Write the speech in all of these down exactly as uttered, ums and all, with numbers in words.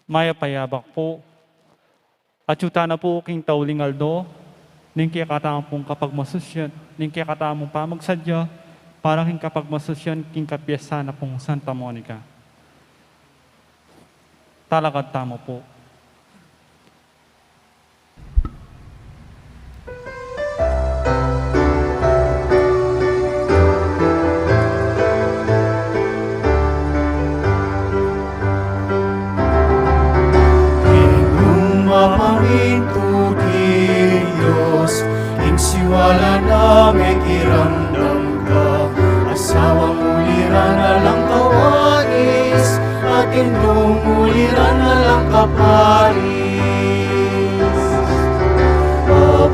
Mayap a yabak pu. Atyu tana pu king tauling aldo ning kekatamung kapagmasusyan, ning kekatamung pamagsadya para king kapagmasusyan king kapiestan na pung Santa Monica. Talakad tamu pu. Ing mapamintu king Dios, ing siwala na mekiramdam ka, asawang uliran alang kawanis, at indung uliran alang kaparis.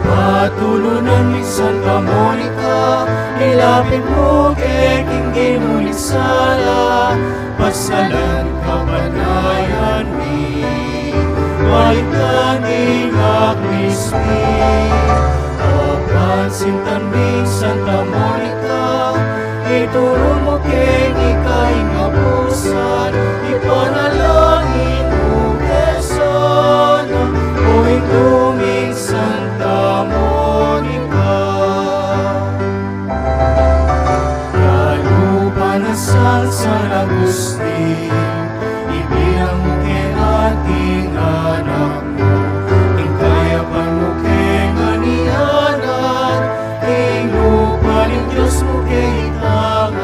Patulunan mi Santa Monica, ilapit mu ke king Ginu ning sala, pasalan kabanayan mi, balikdan ding aklis mi. O pansintan mi Santa Monica, ituru mu keng ika ing apusan, ipanalangin mu ke sana, o Indu ming Santa Monica. Kalupa na San, San Agustin, ibilang mu keng ating anak mu, ing kayapan mu keng anyayahan, ing lupa ning Dios mu keng itangan.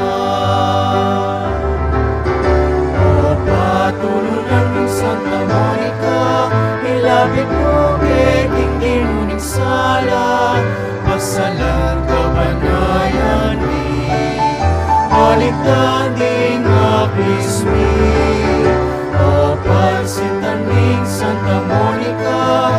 O patulunan mi Santa Monica, ilapit mu ke king Ginu ning sala, pasalan kabanayan mi, balikdan ding aklis mi. O pansintan ming Santa Monica,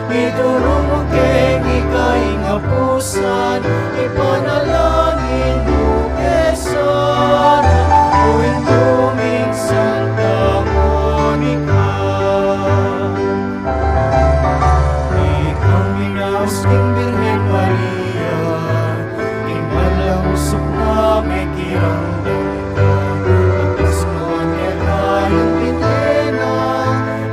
ituru mu keng ika ing apusan, ipanalangin mu ke sana, o Indu ming Santa Monica. Ikang minaus king Birhen Maria, ing malausuk na mekiramdam ka, at ing sinuan keka ing bie na,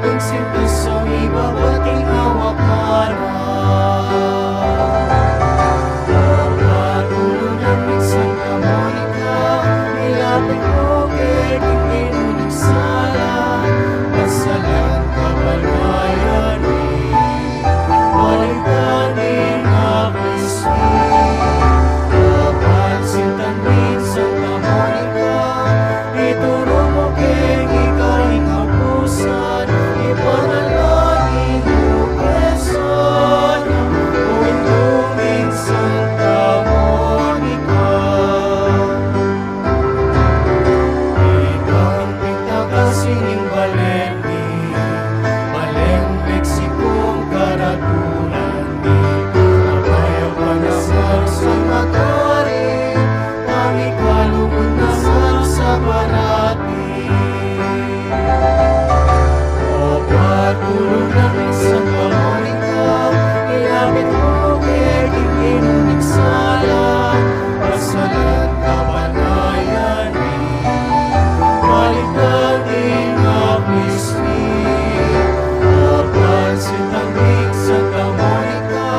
ing sinta sa mibabat king awakan na. Patulunan mi Santa Monica, ilapit mu ke king Ginu ning sala, pasalan kabanayan mi, balikdan ding aklis mi. O pansintan ming Santa Monica, ituru mu keng ika ing apusan, ipanalangin mu ke sana, o Indu ming Santa Monica. Ika ing pigtaka sining balen mi, balen Mexico ing karatunan mi, kapayapan na sa San Matari, kami kalugud na sa parati. O patulunan ming Santa Monica, ilapit mu ke king Ginu ning sala, pasalan kabanayan mi, balikdan ding aklis mi. O pansintan ming Santa Monica,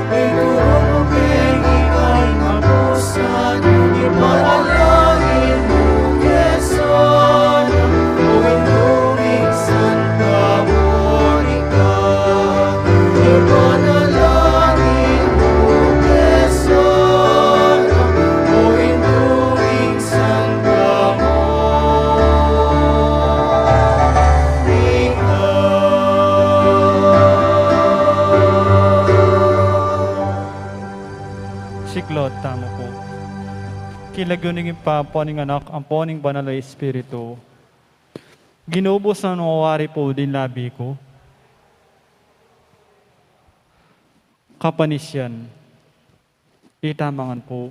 ituru mu keng ika ing apusan, ipanalangin mu ke sana, o Indu ming Santa Monica. Ipanalangin mu ke sana, o Indu ming Santa Monica. Siklaud tamu pu. King lagyu ning Ibpa, ampo ning Anak, ampo ning Banal a Espiritu. Ginu, busan mu wari pu ding labi ku, kapanisian. Itamu ngan pu.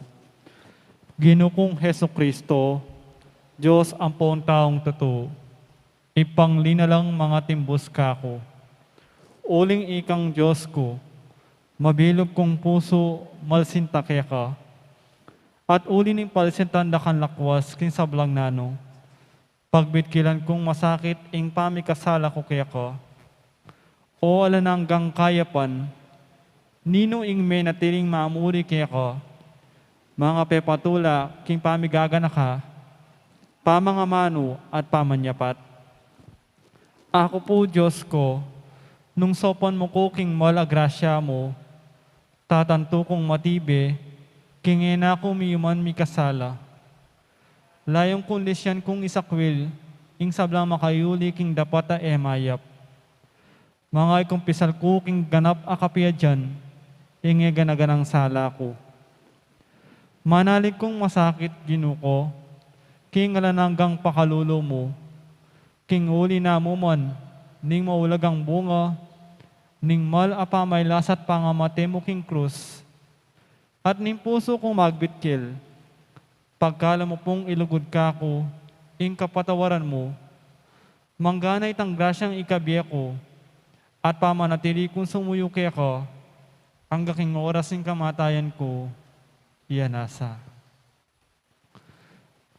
Ginu kung Jesucristo, Dios ampong taung tutu, ing panglinalang mangatimbus kaku. Uling ikang Dios ku, mabilug kung pusu malsinta keka, at uli ning palsintan da kang lakwas king sablang nanu, Pagbitkilan kung masakit ing pamikasala ku keka. O alang anggang kayapan, ninu ing menatiling mamuri keka, mangapepatula king pamigaganaka, pamangamanu at pamanyapat? Aku pu, Dios ku, nung saupan mu ku king mal a grasya mu, tatantu kung matibe, king e na ku miyuman mikasala. Layun kung lisyan kung isakwil ing sablang makayuli king dapat a e mayap. Mangaikumpisal ku king ganap a kapiadyan ing e gana-ganang sala ku. Manalig kung masakit, Ginu ku, king alang anggang pakalulu mu, king uli na mu man ning maulagang bunga ning mal a pamailas at pangamate mu king krus, at ning pusu kung magbitkil, pagkalub mu pung ilugud kaku ing kapatawaran mu, manggana itang grasyang ikabie ku, at pamanatili kung sumuyu keka angga king oras ning kamatayan ku. Iya nasa.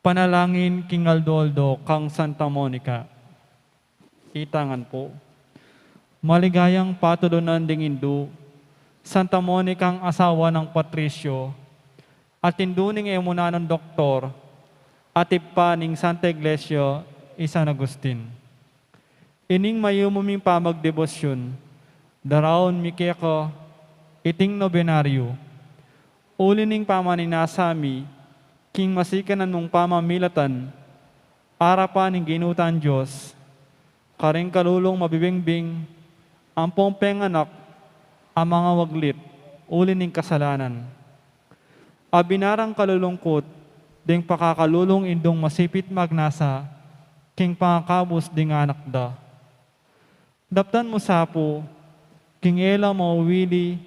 Panalangin king aldo-aldo kang Santa Monica. Itangan pu. Maligayang patulunan ding indu, Santa Monica ang asawa nang Patricio, at indu ning e munan a doktor, at ibpa ning Santa Iglesia i San Agustin. Ining mayumu ming pamagdebosyun, daraun mi keka iting nobenaryu. Uli ning pamaninasa mi king masikanan mung pamamilatan, arapan ning Ginu tang Dios, karing kalulung mabibengbeng, ampong penganak a mangawaglit uli ning kasalanan. Abinarang kalulungkut ding pakakalulung indung masipit magnasa king pangakabus ding anak da. Daptan mu sa pu king e la mauwili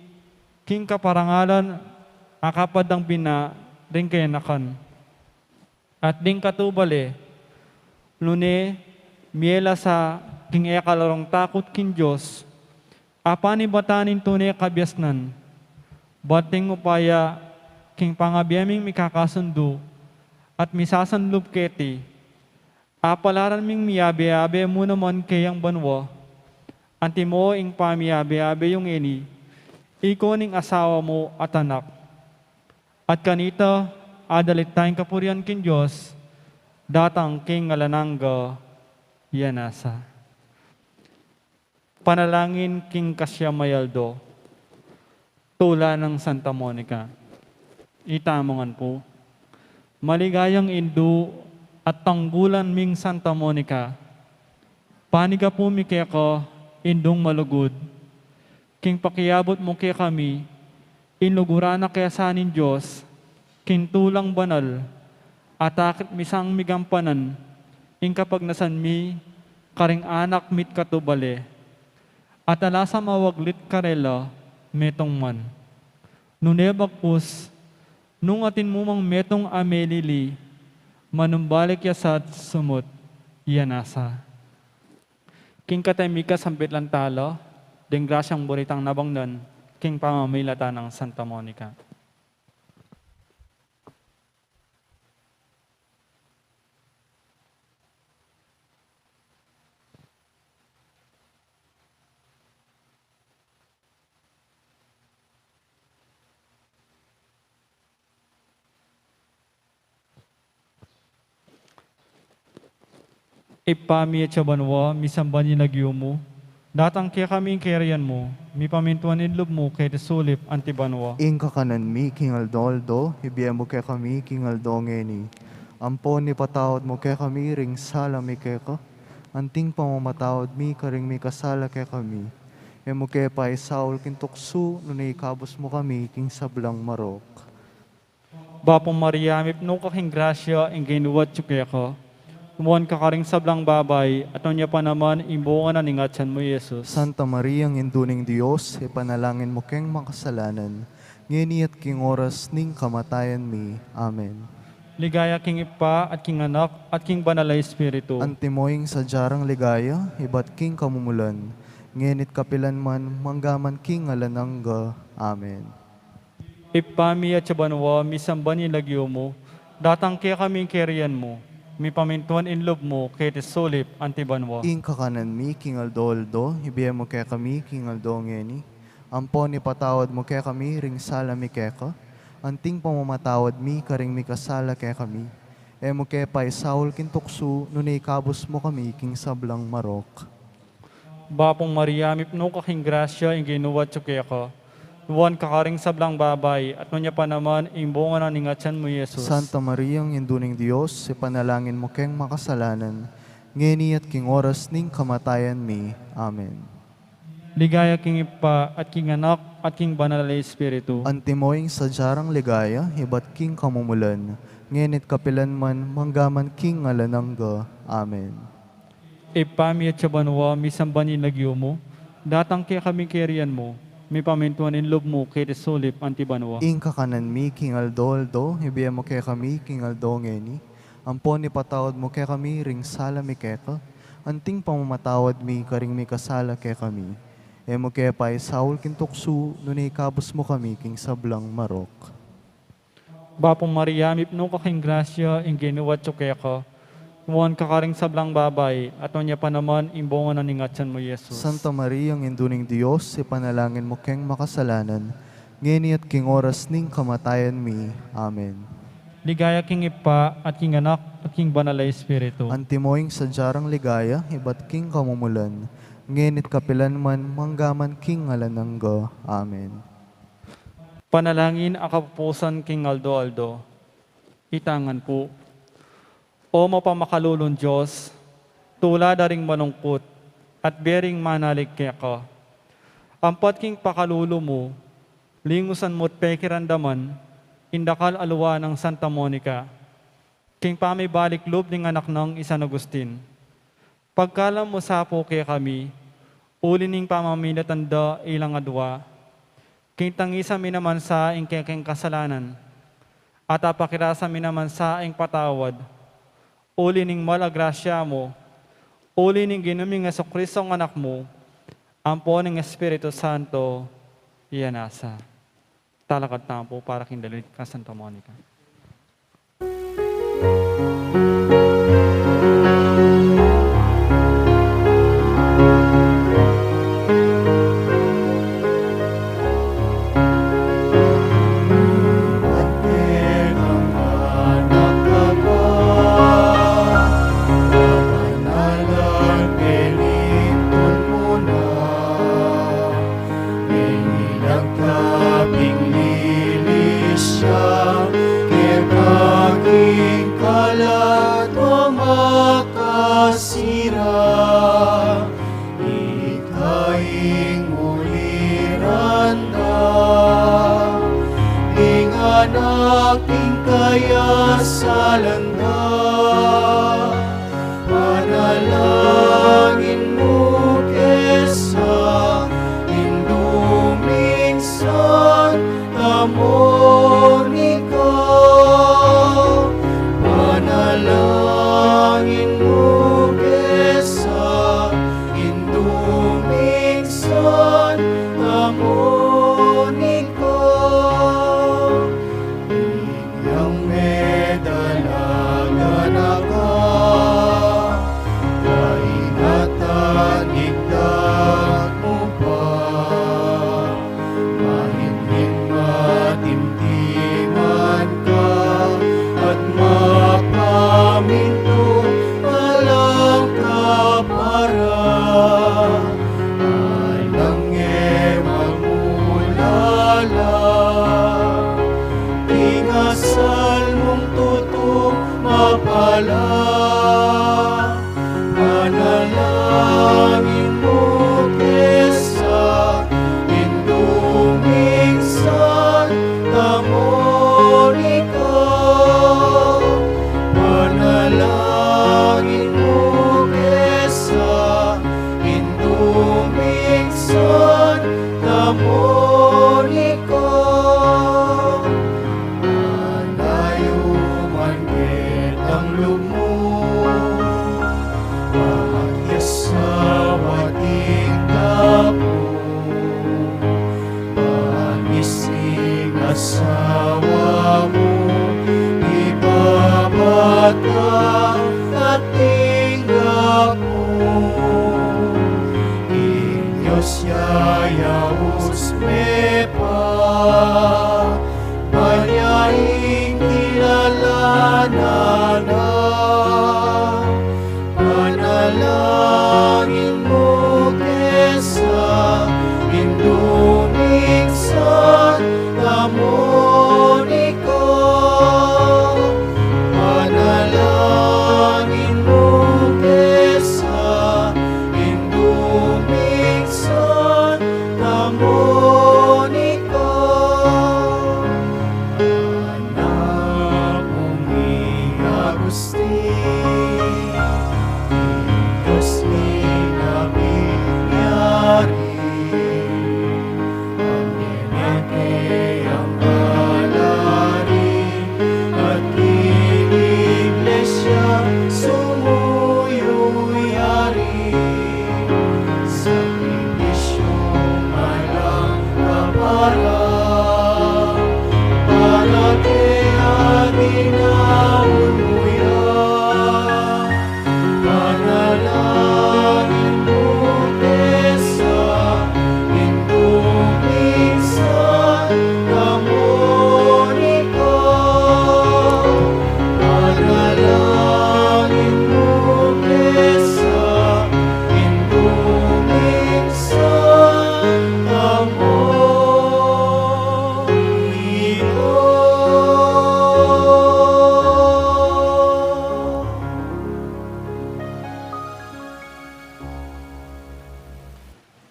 king kaparangalan a kapad dang bina ring kayanakan at ding katubale, nune mie la sa king e kalarung takut king Dios, a panibatan ning tune kabiasnan, banting upaya king pangabie ming mikakasundu at misasanlub keti, apalaran ming miabe-abe mu naman keyang banua, antimo ing pamiabe-abe yu ngeni, iko ning asawa mu at anak. At kanita, adalit tang kapurian king Dios, datang king alang angga. Iya nasa. Panalangin king kasiam a aldo. Tula nang Santa Monica. Itamu ngan pu. Maligayang indu at tanggulan ming Santa Monica. Panigapu mi keka, indung malugud. King pakiabut mu kekami, inluguran na ke sa ning Dios king tulang banal, at akit mi sang migampanan ing kapagnasan mi karing anak mi't katubale. At ala sa mawaglit karela metung man. Nune bagkus, nung atin mu mang metung a melili, manumbalik ya sa't sumut. Iya nasa. King katamika sambit lang tala ding grasyang buri tang nabangnan king pamamilatan nang Santa Monica. Ibpa mi atsu ka banua, misamban ya ing lagyu mu. Datang kekami ing kayarian mu. Mipamintuan ing lub mu keti sulip anti banua. Ing kakanan mi king aldo-aldo, ibie mu kekami king aldo ngeni. Ampon ipatawad mu kekami ring sala mi keka, anting pamamatawad mi karing mikasala kekami. E mu ke paisaul king tuksu, nune ikabus mu kami king sablang marok. Bapu Maria, mipnu ka king grasya, ing Ginu atsu keka. Nuan ka karing sablang babai, at nuan ya pa naman ing bunga na ning atyan mu, Jesus. Santa Maria, Indu ning Dios, ipanalangin mu keng makasalanan, ngeni at king oras ning kamatayan mi. Amen. Ligaya king Ibpa, at king Anak, at king Banal a Espiritu. Antimo ing sadya rang ligaya, ibat king kamumulan, ngeni't kapilan man, manggaman king alang angga. Amen. Ibpa mi atsu ka banua, misamban ya ing lagyu mu, datang kekami ing kayarian mu. mipamintuan ing lub mu keti sulip anti banua. Ing kakanan mi king aldo-aldo, ibie mu kekami king aldo ngeni. Ampon ipatawad mu kekami ring sala mi keka, anting pamamatawad mi karing mikasala kekami. E mu ke paisaul king tuksu, nune ikabus mu kami king sablang marok. Bapu Maria, mipnu ka king grasya, ing Ginu atyu keka. Nuan ka karing sablang babai, at nuan ya pa naman ing bunga na ning atian mu, Jesus. Santa Maria, Indu ning Dios, ipanalangin mu keng makasalanan, ngeni at king oras ning kamatayan mi. Amen. Ligaya king Ibpa, at king Anak, at king Banal a Espiritu. Antimo ing sadya rang ligaya, ibat king kamumulan, ngeni at kapilan man, mangga man king alang angga. Amen. Ibpa mi atsu ka banua, misamban ya ing lagyu mu, datang kekami ing kayarian mu, mipamintuan ing lub mu keti sulip anti banua. Ing kakanan mi king aldo-aldo, ibie mu kekami king aldo ngeni. Ampon ipatawad mu kekami ring sala mi keka, anting pamamatawad mi karing mikasala kekami. E mu ke paisaul king tuksu, nune ikabus mu kami king sablang marok. Bapu Maria, mipnu ka king grasya, ing Ginu atyu keka. Nuan ka karing sablang babai, at nuan ya pa naman ing bunga na ning atian mu, Jesus. Santa Maria, Indu ning Dios, ipanalangin mu keng makasalanan, ngeni at king oras ning kamatayan mi. Amen. Ligaya king Ibpa, at king Anak, at king Banal a Espiritu. Antimo ing sadya rang ligaya, ibat king kamumulan, ngeni at kapilan man, mangga man king alang angga. Amen. Panalangin a kapupusan king aldo-aldo. Itangan pu. O mapamakalulung Dios, tula da ring malungkut, at bie ring manalig keka. Ampat king pakalulu mu, lingusan mu't pekiramdaman ing dakal a lua nang Santa Monica, king pamibalik lub ning anak nang i San Agustin. Pagkalam mu sa pu kekami, uli ning pamamilatan da ilang adua, king tangisan mi naman sa ing kekeng kasalanan, at apakirasan mi naman sa ing patawad, uli ning mal a grasya mu, uli ning Ginu ming Jesucristo a Anak mu, ampo ning Espiritu Santo, iya na sa. Talakad tamu pu para king dalit kang Santa Monica. Ing ilag ta pin lilis ya, keta king kaladwa makasira, ika ing uliran da, ing anak king kayasalan da. Panalangin mu kesa, Indu ming Santa Monica. Panalangin mu kesa, Indu ming Santa Monica. Yang medalagan na ka, kaingatan, ikdat mu pa. Mahinhin matimtiman ka, at mapamintu alang kapara. Alang e magmulala, ing asal mung tutu mapala. Panalangin mu kesa, Indu ming Santa Monica. Panalangin mu kesa, Indu ming Santa Monica. Manayuman ketang lub mu, pamakiasawa king apu, panis ning asawa mu, ibabata Tinggap mu, ing Dios ya yaus me pa, ban ya ing kilalanan na. Panalangin mu ke sa Indu ming Santa Monica. Panalangin mu ke sa Indu ming Santa Monica. Anak mung i Agustin, ing Dios mi na binyari. Ang enete ang alari, at king Iglesia sumuyu yari. Sakripisyu alang kapara, para ke atin amun muya. Panalangin mu ke sa Indu ming Santa Monica. Panalangin mu ke sa Indu ming Santa Monica.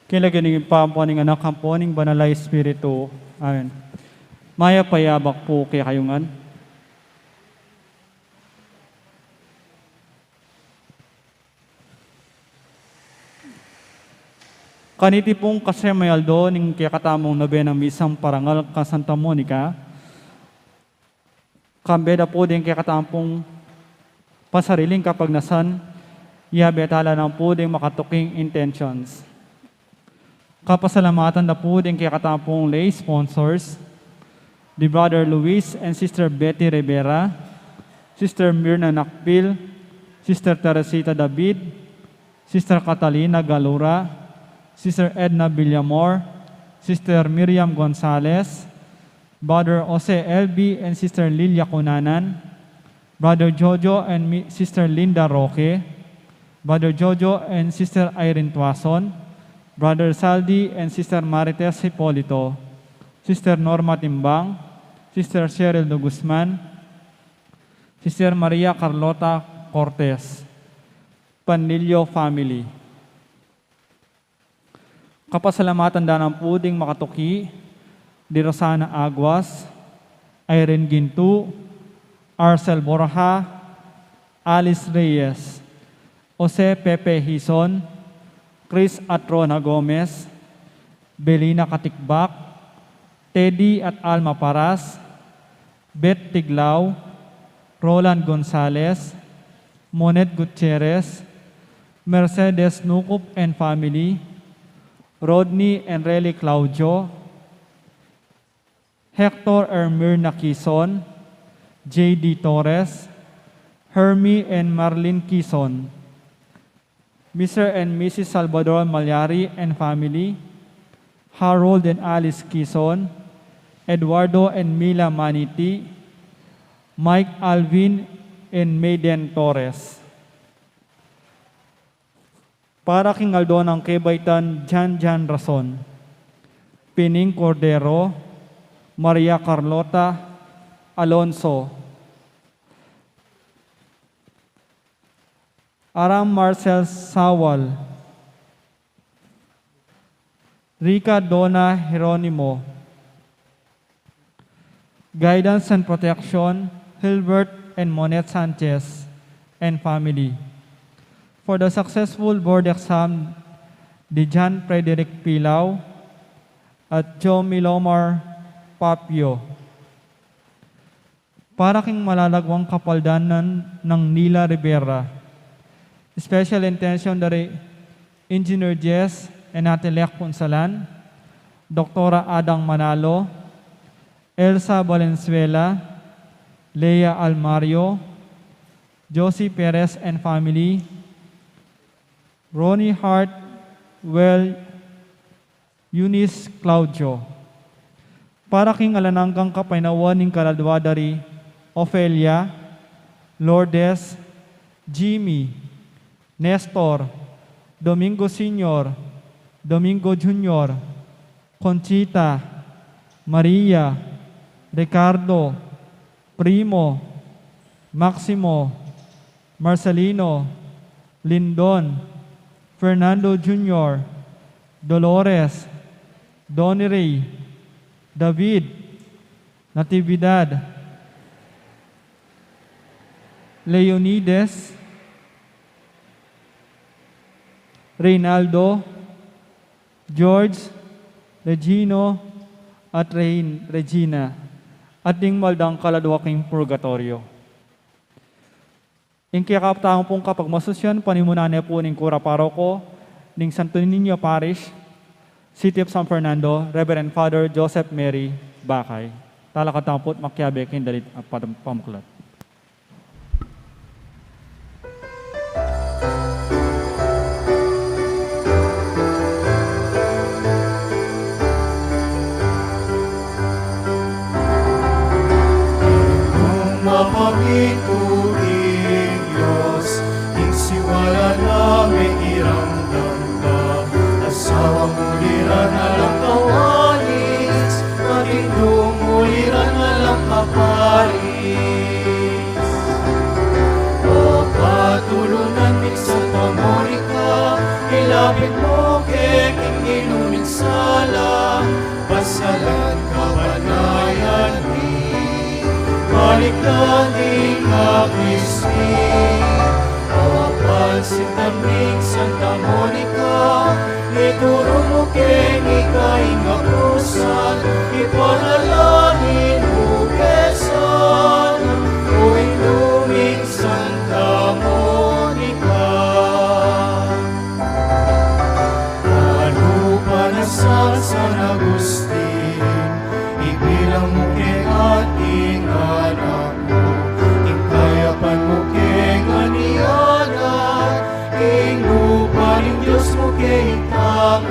King lagyu ning Ibpa, ampo ning Anak, ampo ning Banal a Espiritu. Amen. Mayap a yabak pu kekayu ngan. Kaniti pung kasyam a aldo ning kekatamung nobenang misang parangal kang Santa Monica, kambe da pu ding kekatamung pasariling kapagnasan, yabe tala nang pu ding makatuking intentions. Kapasalamatan da pu ding kekatamung lay sponsors, the Brother Luis and Sister Betty Rivera, Sister Mirna Nakpil, Sister Teresita David, Sister Catalina Galura, Sister Edna Villamor, Sister Miriam Gonzalez, Brother Jose L B and Sister Lilia Cunanan, Brother Jojo and Mi-, Sister Linda Roque, Brother Jojo and Sister Irene Tuason, Brother Saldi and Sister Marites Hipolito, Sister Norma Timbang, Sister Cheryl de Guzman, Sister Maria Carlota Cortez, Panlilio family. Kapasalamatan da nang pu ding makatuki, di Rosana Aguas, Irene Gintu, Arcel Borja, Alice Reyes, Jose Pepe Hizon, Chris at Rona Gomez, Belina Katikbak, Teddy at Alma Paras, Beth Tiglao, Roland Gonzalez, Monet Gutierrez, Mercedes Nucup and family, Rodney and Relly Claudio, Hector Ermir Nakison, J D Torres, Hermie and Marlene Kison, Mister and Missus Salvador Malyari and family, Harold and Alice Kison, Eduardo and Mila Maniti, Mike Alvin and Maiden Torres. Para king aldo nang kebaitan Jan Jan Rason, Pining Cordero, Maria Carlota Alonso, Aram Marcel Sawal, Rica Dona Jeronimo, guidance and protection, Hilbert and Monette Sanchez and family. For the successful board exam, di John Frederick Pilau at Joe Milomar Papio. Para king malalagwang kapaldanan nang Nila Rivera. Special intention dari Engineer Jess and Ate Lec Punsalan, Doktora Adang Manalo, Elsa Valenzuela, Lea Almario, Josie Perez and family, Ronnie Hart, Well, Eunice Claudio. Para king alang anggang kapaynawan ning kaladwa da ri Ofelia, Lourdes, Jimmy, Nestor, Domingo Senior, Domingo Junior, Conchita, Maria, Ricardo, Primo, Maximo, Marcelino, Lindon, Fernando Junior, Dolores, Donny Ray, David, Natividad, Leonides, Reynaldo, George, Regino, at Rein-, Regina, at ding mal dang kaladwa king purgatoryo. Ing kekapatang pung kapagmasusyan, panimunan ne pu ning kura paroko ning Santo Niño Parish, City of San Fernando, Reverend Father Joseph Mary Bacay. Talakad tamu pu't makiabe king dalit a padam-, pamuklat. Nung mapamintu ing Dios, ing siwala na me iramdam ka, asawa mu liran alang kawalis, matindung mu liran alang kaparis. O patulunan ning Santa Monica, ilapit mu ke king Ginu ning sala, pasalan kabanayan mi, balikdan ding aklis mi. O pansintan ming Santa Monica, ituru mu keng ika ing apusan, ipanalangin mu ke sana, o Indu ming Santa Monica. Anu pa na sang San Agustin, ibilang mu keng ating anak mu, ing kayapan mu keng anyayahan, ing lugud ning Dios mu keng itang.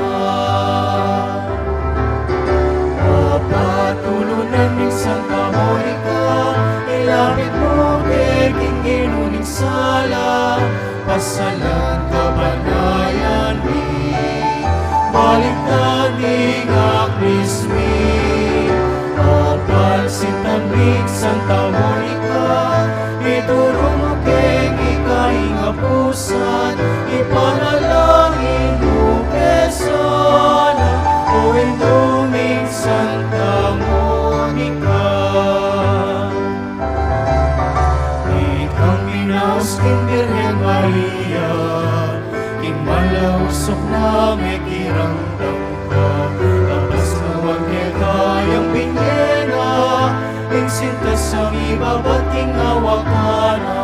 O patulunan ning Santa Monica, ilapit mu ke king Ginu ning sala, pasalan kabanayan mi, balikdan ding aklis mi. O pansintan ming Santa Monica, ituru mu keng ika ing apusan, ipanalangin mu ke sana, o Indu ming Santa Monica. Ikang minaus king Birhen Maria, king malausuk na mekiramdam ka, kabus na wa keka yang binie na, ing sintas a mibabat king awakan na.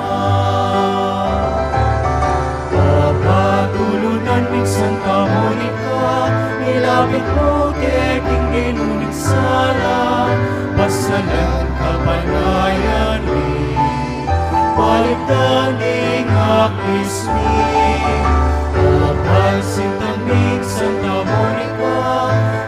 O patulunan ming Santa Monica, ilapit mu ke king Ginu ning sala, pasalan kabanayan mi, balikdan ding aklis mi. O pansintan ming Santa Monica,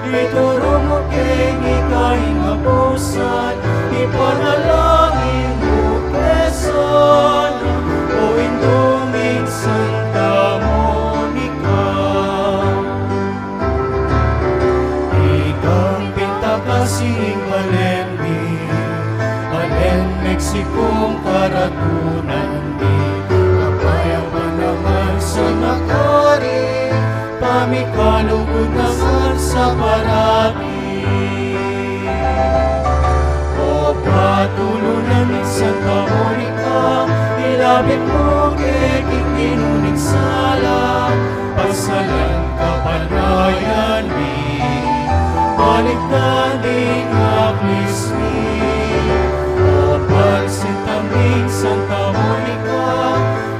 ituru mu keng ika ing apusan, ipanalangin mu ke sana, o Indu ming Santa Monica. Ikang pintakasi ning balen mi, balen Mexico ing karatunan mi, kapayapan naman sana kari, pamikalugud naman sa parati. O patulunan ming Santa Monica, ilapit mu ke king Ginu ning sala, pasalan kabanayan mi, balikdan ding aklis mi. O pansintan ming Santa Monica,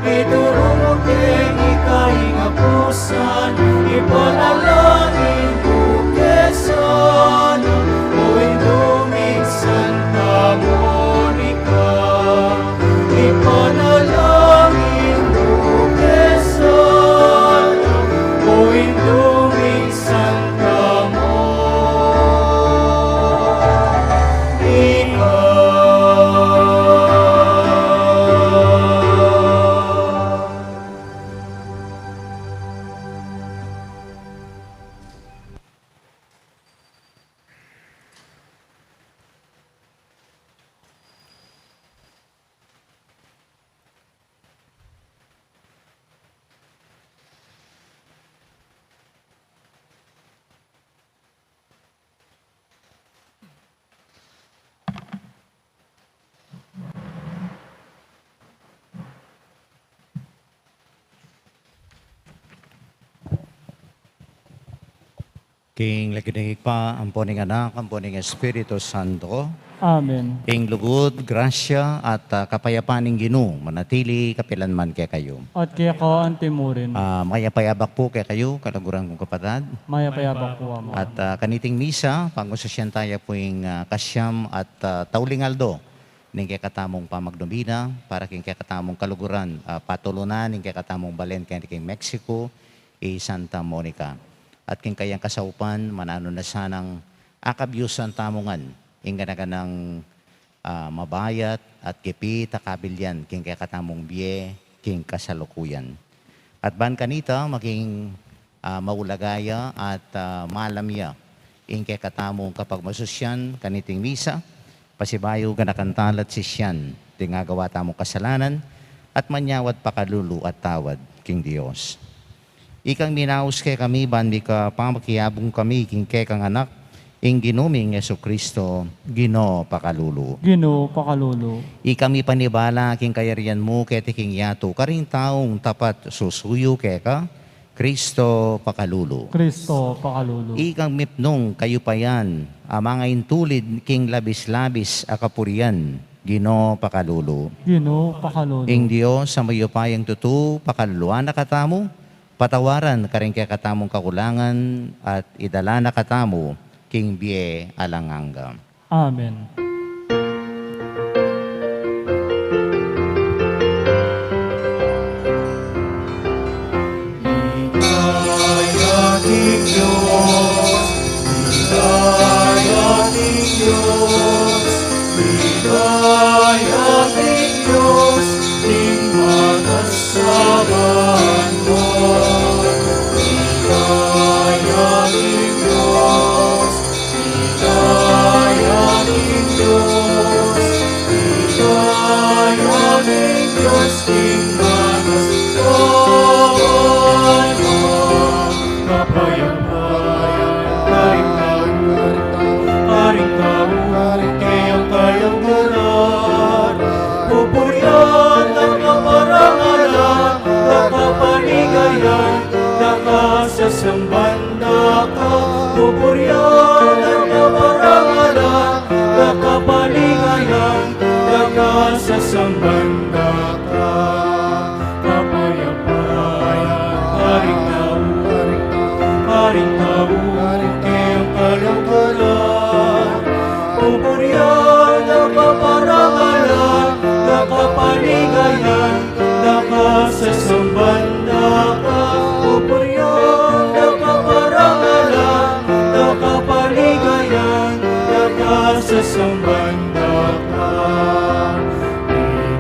ituru mu keng ika ing apusan, ipanalangin mu ke sana, o Indu ming Santa Monica, ipanalangin King lagyu ning Ibpa, ampo ning Anak, ampo ning Espiritu Santo. Amen. Ing lugud, grasya, at, ah, kapayapan ning Ginu manatili kapilanman kekayu. At keka antimurin. Ah, mayap a abak pu kekayu, kaluguran kung kapatad. Mayap a abak pu, Among. At, ah, kaniting misa, pag-ususian taya pu ing, ah, kasyam at, ah, tauling aldo ning kekatamung pamagdumina, para king kekatamung kaluguran, ah, patulunan ning kekatamung balen keni king Mexico, i Santa Monica. At king kayang kasaupan, mananu na sanang akabyusan tamu ngan ing gana-ganang, ah, mabayat at gipit a kabilyan king kekatamung bie king kasalukuyan. At ban kanita, maging, ah, maulaga ya at, ah, malam ya ing kekatamung kapagmasusyan kaniting misa, pasibayu ganakan tala at sisian ding agawa tamung kasalanan, at manyawad pakalulu at tawad king Dios. Ikang minaus kekami ban mikapakiabung kami king kekang Anak, ing Ginu ming Jesucristo, Ginu pakalulu. Ginu pakalulu. Ikang mipanibala king kayarian mu keti king yatu, karing taung tapat susuyu keka, Cristo pakalulu. Cristo pakalulu. Ikang mipnung kayupayan a mangaintulid king labis-labis a kapurian, Ginu pakalulu. Ginu pakalulu. Ing Dios a mayupayang tutu pakaluluan na katamu, patawaran karing kekatamung kakulangan at idala na katamu king bie alang angga. Amen. Ligaya king Dios, ligaya king Dios, ligaya king Dios, king matas a banua. Ligaya king Dios, ligaya king Dios, ligaya king Dios, king matas a banua. Kapayapan karing tau, karing tau, kayang kaluguran. Pupurian da ka, parangalan da ka, paligayan da ka, sasamban da ka. Pupurian da ka, parangalan da ka, paligayan da ka, sasamban da ka. Kapayapan karing tau, karing tau, kayang kaluguran. Pupurian da ka, parangalan da ka, paligayan da ka, sasamban da ka. Pupurian da ka, parangalan da ka, paligayan da ka, sasamban da ka.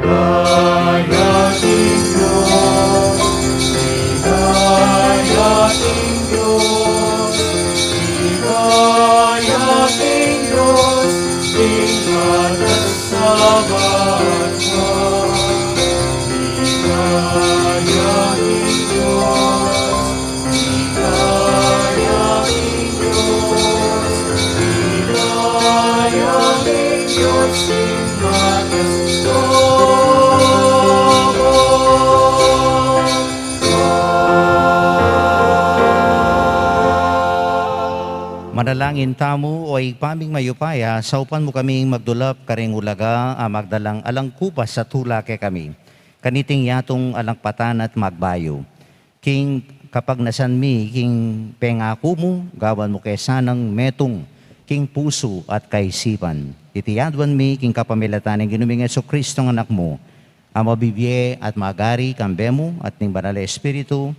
Ligaya king Dios, ligaya king Dios, ligaya king Dios, king matas a banua. Ligaya king Dios, ligaya king Dios, ligaya king Dios, king matas a banua. Manalangin tamu. O Ibpa ming mayupaya, saupan mu kaming magdulap karing ulaga a magdalang alang kupas a tula kekami kaniting yatung alang patana at magbayu. King kapagnasan mi king pengaku mu, gawan mu ke sanang metung king pusu at kaisipan. Iti aduan mi king kapamilatan ning Ginu ming Jesucristo a Anak mu, a mabibie at magari kambe mu at ning Banal a Espiritu,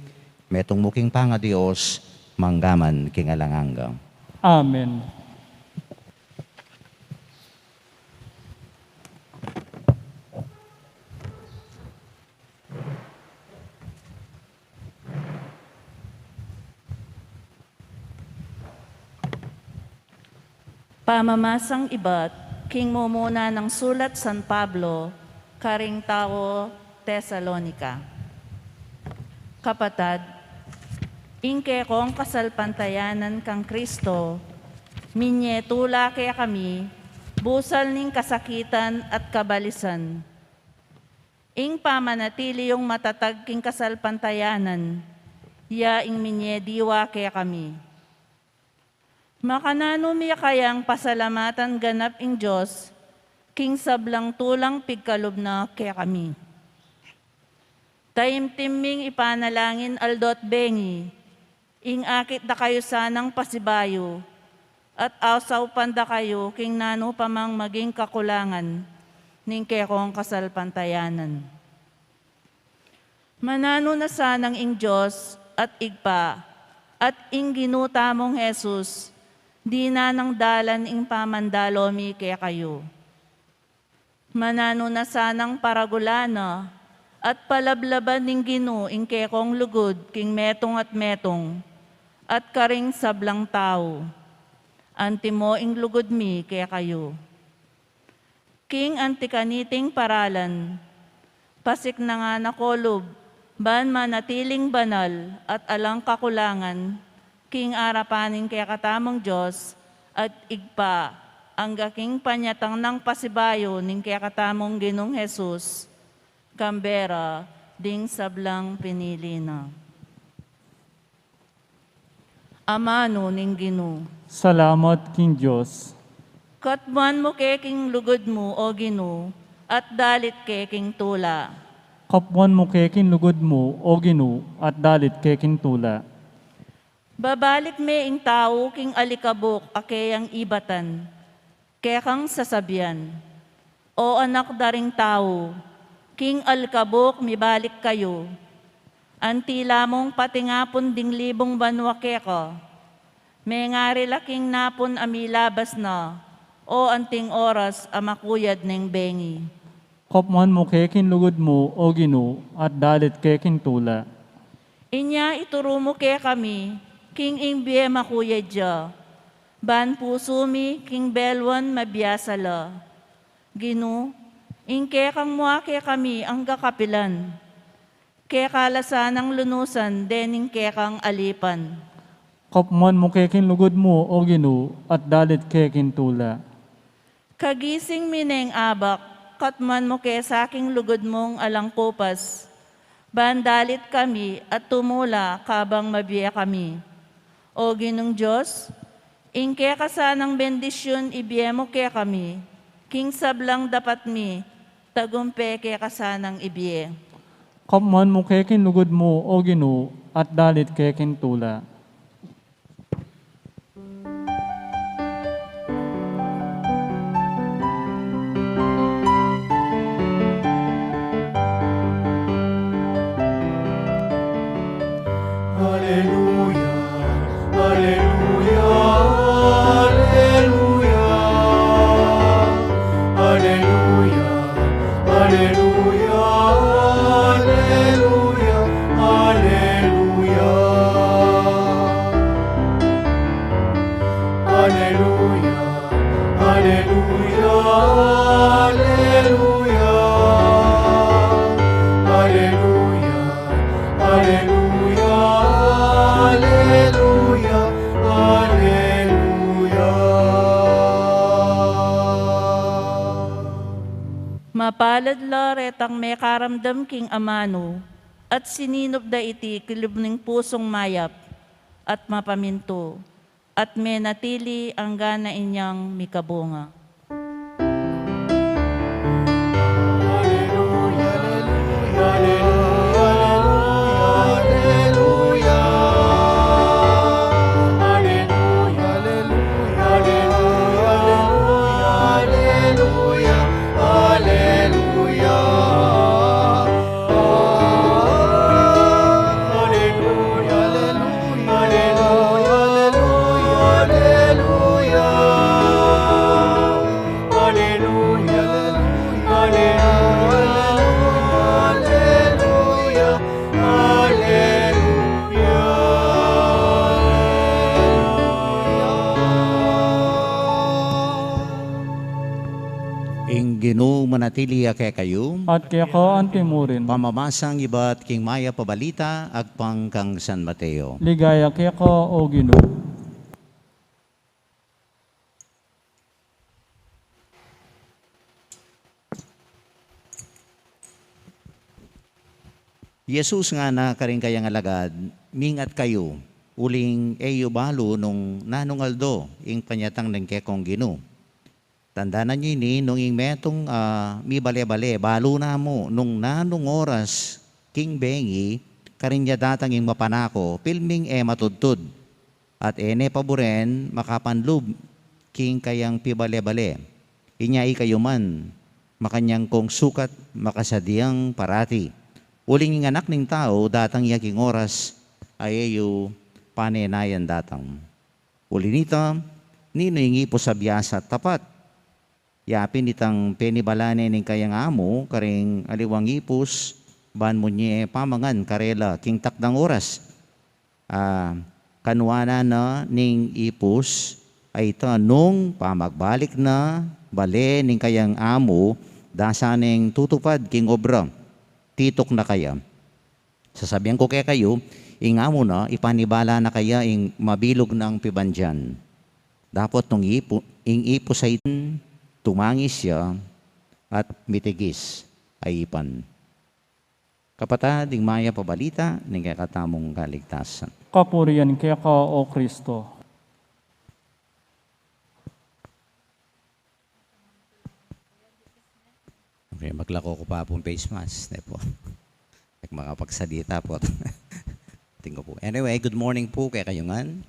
metung mu king pangaDios, mangga man king alang angga. Amen. Pamamasang ibat king mumuna nang sulat San Pablo karing tau Tesalonica. Kapatad, ing kekong kasalpantayanan kang Kristo, minye tula kekami, busal ning kasakitan at kabalisan. Ing pamanatili yung matatag king kasalpantayanan, ya ing minye diwa kekami. Makananu mi kayang pasalamatan ganap ing Dios, king sablang tulang pigkalub na kekami? Taimtim ming ipanalangin aldo't bengi, ing akit da kayu sanang pasibayu, at ausaupan da kayu king nanu pa mang maging kakulangan ning kekong kasalpantayanan. Mananu na sanang ing Dios at Ibpa, at ing Ginu tamung Jesus, dinan nang dalan ing pamandalo mi kekayu. Mananu na sanang paragulan na at palablaban ning Ginu ing kekong lugud king metung at metung, at karing sablang tau. Antimo ing lugud mi kekayu. King anti kaniting paralan, pasiknangan na ko lub, ban manatiling banal at alang kakulangan, king arapan ning kekatamung Dios at Ibpa, angga king panyatang nang pasibayu ning kekatamung Ginung Jesus, kambe ra ding sablang pinili na. Amanu ning Ginu. Salamat king Dios. Katmuan mu ke king lugud mu, o Ginu, at dalit ke king tula. Katmuan mu ke king lugud mu, o Ginu, at dalit ke king tula. Babalik me ing tau king alikabuk a keyang ibatan, kekang sasabian, O anak da ring tau, king alikabuk mibalik kayu. Anti la mung patingapun ding libung banua keka. Mengari la king napun a milabas na, o anting oras a makuyad neng bengi. Katmuan mu ke king lugud mu, o Ginu, at dalit ke king tula. Inya ituru mu kekami king ing bie makuyad ya, ban pusu mi king beluan mabiasa la. Ginu, ing kekang mua kekami angga kapilan. Keka la sanang lunusan dening kekang alipan. Katmuan mu ke king lugud mu, o Ginu, at dalit ke king tula. Kagising mi neng abak, katmuan mu ke sa king lugud mung alang kupas, ban dalit kami at tumula kabang mabie kami. O Ginung Dios, ing keka sanang bendisyun ibie mu kekami, king sablang dapat mi, tagumpe keka sanang ibie. Katmuan mu ke king lugud mu, o Ginu, at dalit ke king tula. Aleluya, aleluya, aleluya. Aleluya, aleluya, aleluya, aleluya. Aleluya, aleluya, aleluya. Aleluya, aleluya, aleluya, aleluya. Mapalad la retang mekaramdam king amanu, at sininup da iti kilub ning pusung mayap at mapamintu, at menatili angga na inyang mikabunga. Aleluya, aleluya, aleluya, aleluya. Aleluya, aleluya, aleluya, aleluya, aleluya. Ing Ginu manatili ya kekayu. At keka antimurin. Pamamasang ibat king mayap a balita agpang kang San Mateo. Ligaya keka, o Ginu. Jesus ngana karing kayang alagad, mingat kayu. Uling e yu balu nung nanung aldo ing panyatang ning kekong Ginu. Tandanan yu ini nung ing metung a mibale-bale, balu na mu nung nanung oras king bengi, karin ya datang ing mapanako, pilming e matudtud, at e ne paburen makapanlub king kayang pibale-bale. Inya ikayu man, makanyan kong sukat, makasadiang parati. Uling ing Anak ning Tau datang ya king oras a e yu panenayan datang. Uli nita, ninu ing ipus a biasa at tapat? Ya pin itang penibala ne ning kayang amu karing aliwang ipus, ban munye pamangan karela king takdang oras. A, kanuanan na ning ipus a ita nung pamagbalik na bale ning kayang amu, dasa neng tutupad king obra. Tituk na kaya? Sasabian ku kekayu, ing amu na, ipanibala na kaya ing mabilug nang pibandian. Dapot nung ipu-, ing ipus a itan, tumangis ya at mitigis a ipan. Kapatad, ing mayap a balita ning kekatamung kaligtasan. Kapurian keka, O Kristo. Okay, maglako ku pa pung face mask, ne po. At makapagsalita po. Tingko po. Anyway, good morning po kekayu ngan.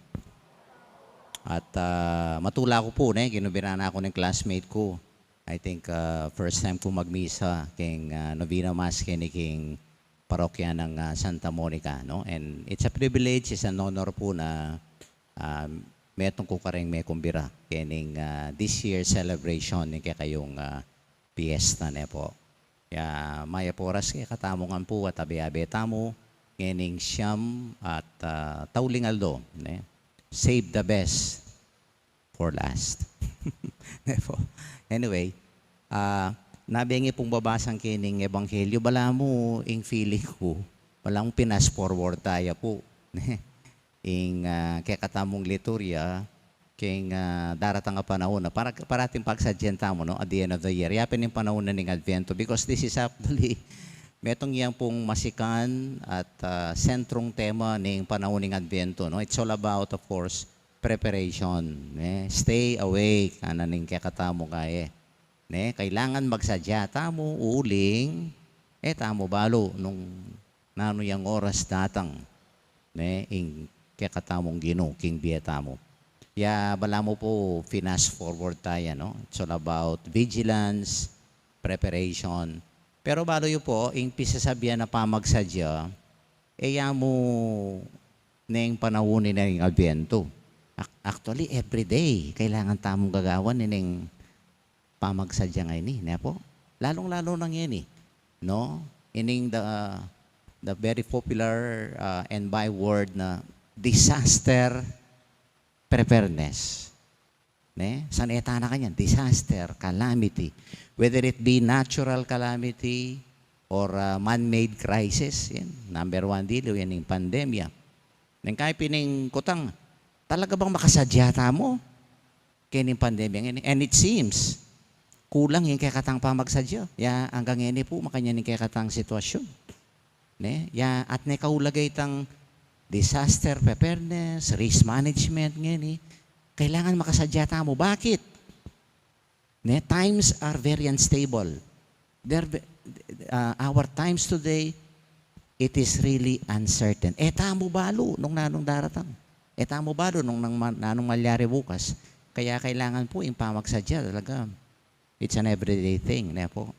At, ah, matula ku po, ne, kinubira na ku ning classmate ku. I think, ah, first time ku magmisa king, ah, novena mass keni king parokya nang, ah, Santa Monica, no? And it's a privilege, it's an honor po na, ah, metung ku kareng mekumbira kening, ah, this year celebration ning kekayung, ah, piyesta, ne po. Ya, mayap a oras kekatamu ngan po at abe-abe tamu ngening siyam at, ah, tauling aldo, ne? Save the best for last. Ne po. Anyway, ah, nabengi pung babasang kening ebanghelyo, balamu ing feeling ku, balamu pinas forward taya po. Ne? Ing, ah, kekatamung liturya, king, ah, daratang a panaun na, para, parating pagsadyan tamu, no, at the end of the year. Ya pin ing panaun na ning Advento, because this is actually, metung yang pung masikan at, ah, sentrung tema ning panaun ning Advento, no? It's all about, of course, preparation, ne? Stay awake, ana ning kekatamung kaye. Ne? Kailangan magsadya tamu, uling e tamu balu nung nanu yang oras datang, ne, ing kekatamung Ginu king bie tamu. Ya, balamu po, finas forward taya, no? It's all about vigilance, preparation. Pero balu yu po, ing pisasabian a pamagsadya, e ya mu neng panaun ning Advento. Ac-, actually, every day, kailangan tamung gagawan neng pamagsadya ngeni, ne po? Lalung-lalu na ngeni, no? Ining the, the very popular, uh, and byword na disaster preparedness. Ne? San e ta na kanyan? Disaster, calamity. Whether it be natural calamity or, uh, man-made crisis, yan. Number one dili, yan ing pandemya. Neng kaya pin ing kutang, talaga bang makasadya tamu kening pandemya ngeni? And it seems, kulang ing kekatang pamagsadya. Ya, anggang ngeni po, makanyan ing kekatang sitwasyun. Ne? Ya, at ne kaulaga itang disaster preparedness, risk management ngeni. Kailangan makasadya tamu. Bakit? Ne, times are very unstable. They're ve-, uh, our times today, it is really uncertain. E tamu balu nung nanung daratang. E tamu balu nung nang ma-, nanung malyari bukas. Kaya kailangan po ing pamagsadya talaga. It's an everyday thing, ne po?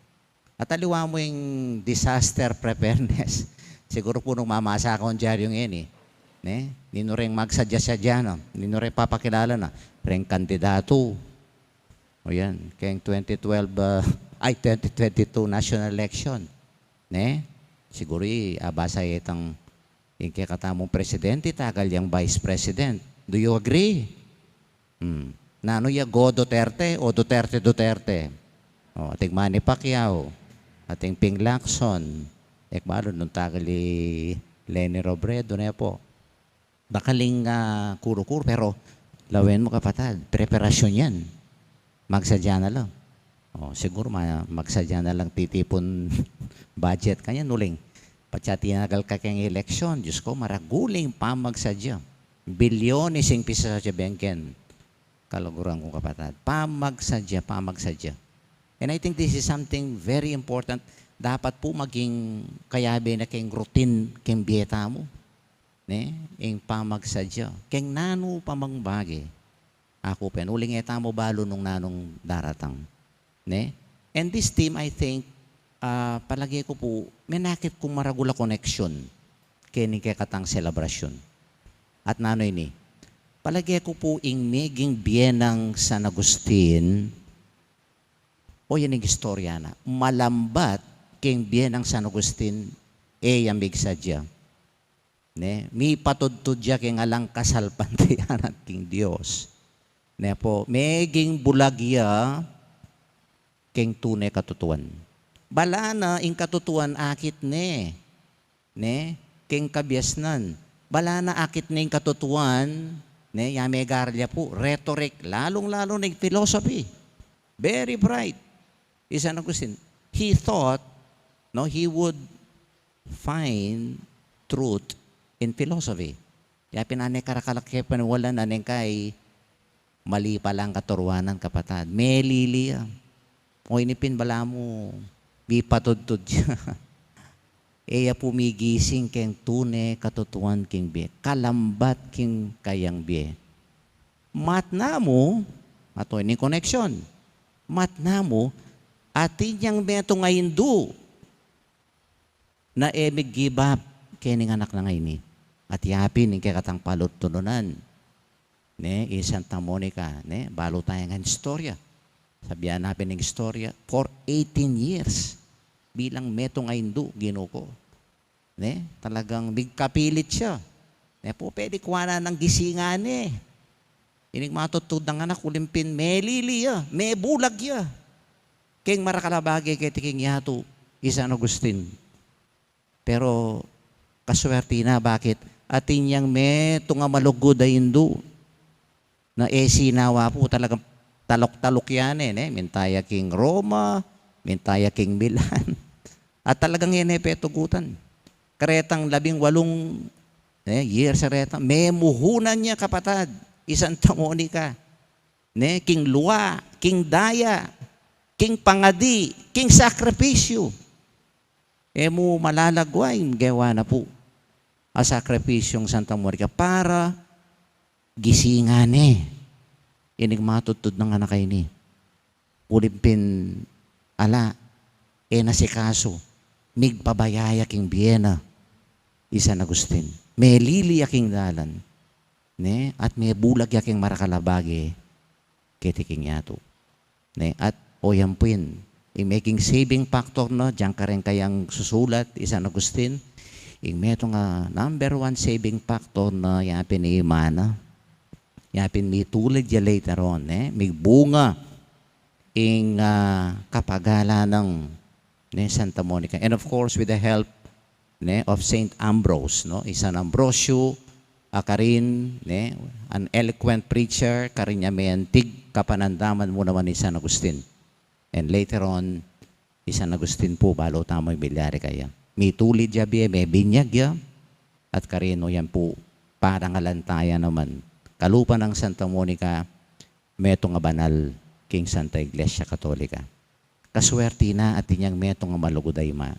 At aliwa mu ing disaster preparedness. Siguru po nung mamasa kang dyaryu ngeni, ne? Ninu reng magsadya-sadya na, ninu reng papakilala na, reng kandidatu. O yan, keng twenty twelve, ah, ay, twenty twenty-two national election, ne? Siguru i, ah, basa itang ing kekatamung presidente, tagal yang vice president. Do you agree? Hmm. Nanu ya, Go Duterte o Duterte Duterte? O, ating Manny Pacquiao, ating Ping Lacson, e ku balu nung tagal i Leni Robredo, ne po? Bakaling, ah, kuru-kuru, pero lawen mu, kapatad, preparasyun yan. Magsadya na lang. O, siguru ma-, magsadya na lang titipun budget kanyan, uling patsa tinagal ka keng eleksyon, Diyos ko, maragul ing pamagsadya. Bilyones ing pisasadya beng ken kaluguran kung kapatad. Pamagsadya, pamagsadya. And I think this is something very important. Dapat pu maging kayabe na keng routine keng bie tamu, ne? Ing pamagsadya keng nanu pa mang bage. Aku pin, uling e tamu balu nung nanung daratang, ne? And this theme, I think, ah, palage ku pu, menakit kung maragul a koneksyon keni kekatang selebrasyun. At nanu ini? Palage ku pu ing meging bie nang San Agustin, o yan ing istorya na, malambat keng bie nang San Agustin, e ya migsadya. Ne, mipatudtud ya keng alang kasalpantayanan king Dios. Ne pu, meging bulag ya keng tune katutuan. Bala na ing katutuan akit ne, ne, keng kabiasnan. Bala na akit ne ing katutuan, ne, ya megarla pu, rhetoric, lalung-lalu na ing philosophy. Very bright i San Agustin. He thought, no, he would find truth in philosophy. Ya pin, e ne karakal a kepaniwalan, e ne kay mali pala ing katuruanan, kapatad. Melili ya. O ini pin balamu, mipatudtud ya. E ya pu migising keng tune katutuan king bie. Kalambat king kayang bie. Matna mu, atin ing koneksyon. Matna mu, atin yang metung a Indu na e mig-give up keni king anak nang ini. At ya pin ing kekatang paluntunan, ne, i Santa Monica, ne, balu taya ngan istorya. Sabian na pin ing istorya, for eighteen years, bilang metung a Indu, Ginu ku. Ne, talagang migkapilit ya. Ne pu, pwede kuanan nang gisingan ne. Ining matudtud nang anak, uling pin melili ya, mebulag ya keng marakal a bage keti king yatu, i San Agustin. Pero kaswerte na, bakit? Atin yang metung a malugud a Indu na e sinawa pu, talagang taluk-taluk ya ne, ne? Minta ya king Roma, minta ya king Milan. At talagang e ne petugutan. Karetang labing walung, ne, years a reta, memuhunan ya, kapatad, i Santa Monica, ne, king lua, king daya, king pangadi, king sakripisyu. E mu malalagwa ing gewa na pu a sakripisyung Santa Monica para gisingan ne ining matudtud nang anak a ini. Uling pin ala, e na sikasu, migpabaya ya king bie na i San Agustin. Melili ya king dalan, ne, at mebulag ya king marakal a bage keti king yatu. Ne, at o yan pin, ing meging saving factor na, dinan karin kayang susulat i San Agustin, ing metung a number one saving factor na, ya pin ima na, ya pin mitulid ya later on, ne, migbunga ing, ah, kapagalan nang, ne, Santa Monica. And of course, with the help, ne, of Saint Ambrose, no? I San Ambrosio, a karin, ne, an eloquent preacher, karin ya mentig kapanandaman mu naman i San Agustin. And later on, i San Agustin pu, balu tamu milyari kaya. Mitulid ya bie, mebinyag ya, at karin o yan pu, parangalan taya naman. Kalupa nang Santa Monica, metung a banal king Santa Iglesia Katolika. Kaswerte na atin yang metung a malugud a ima.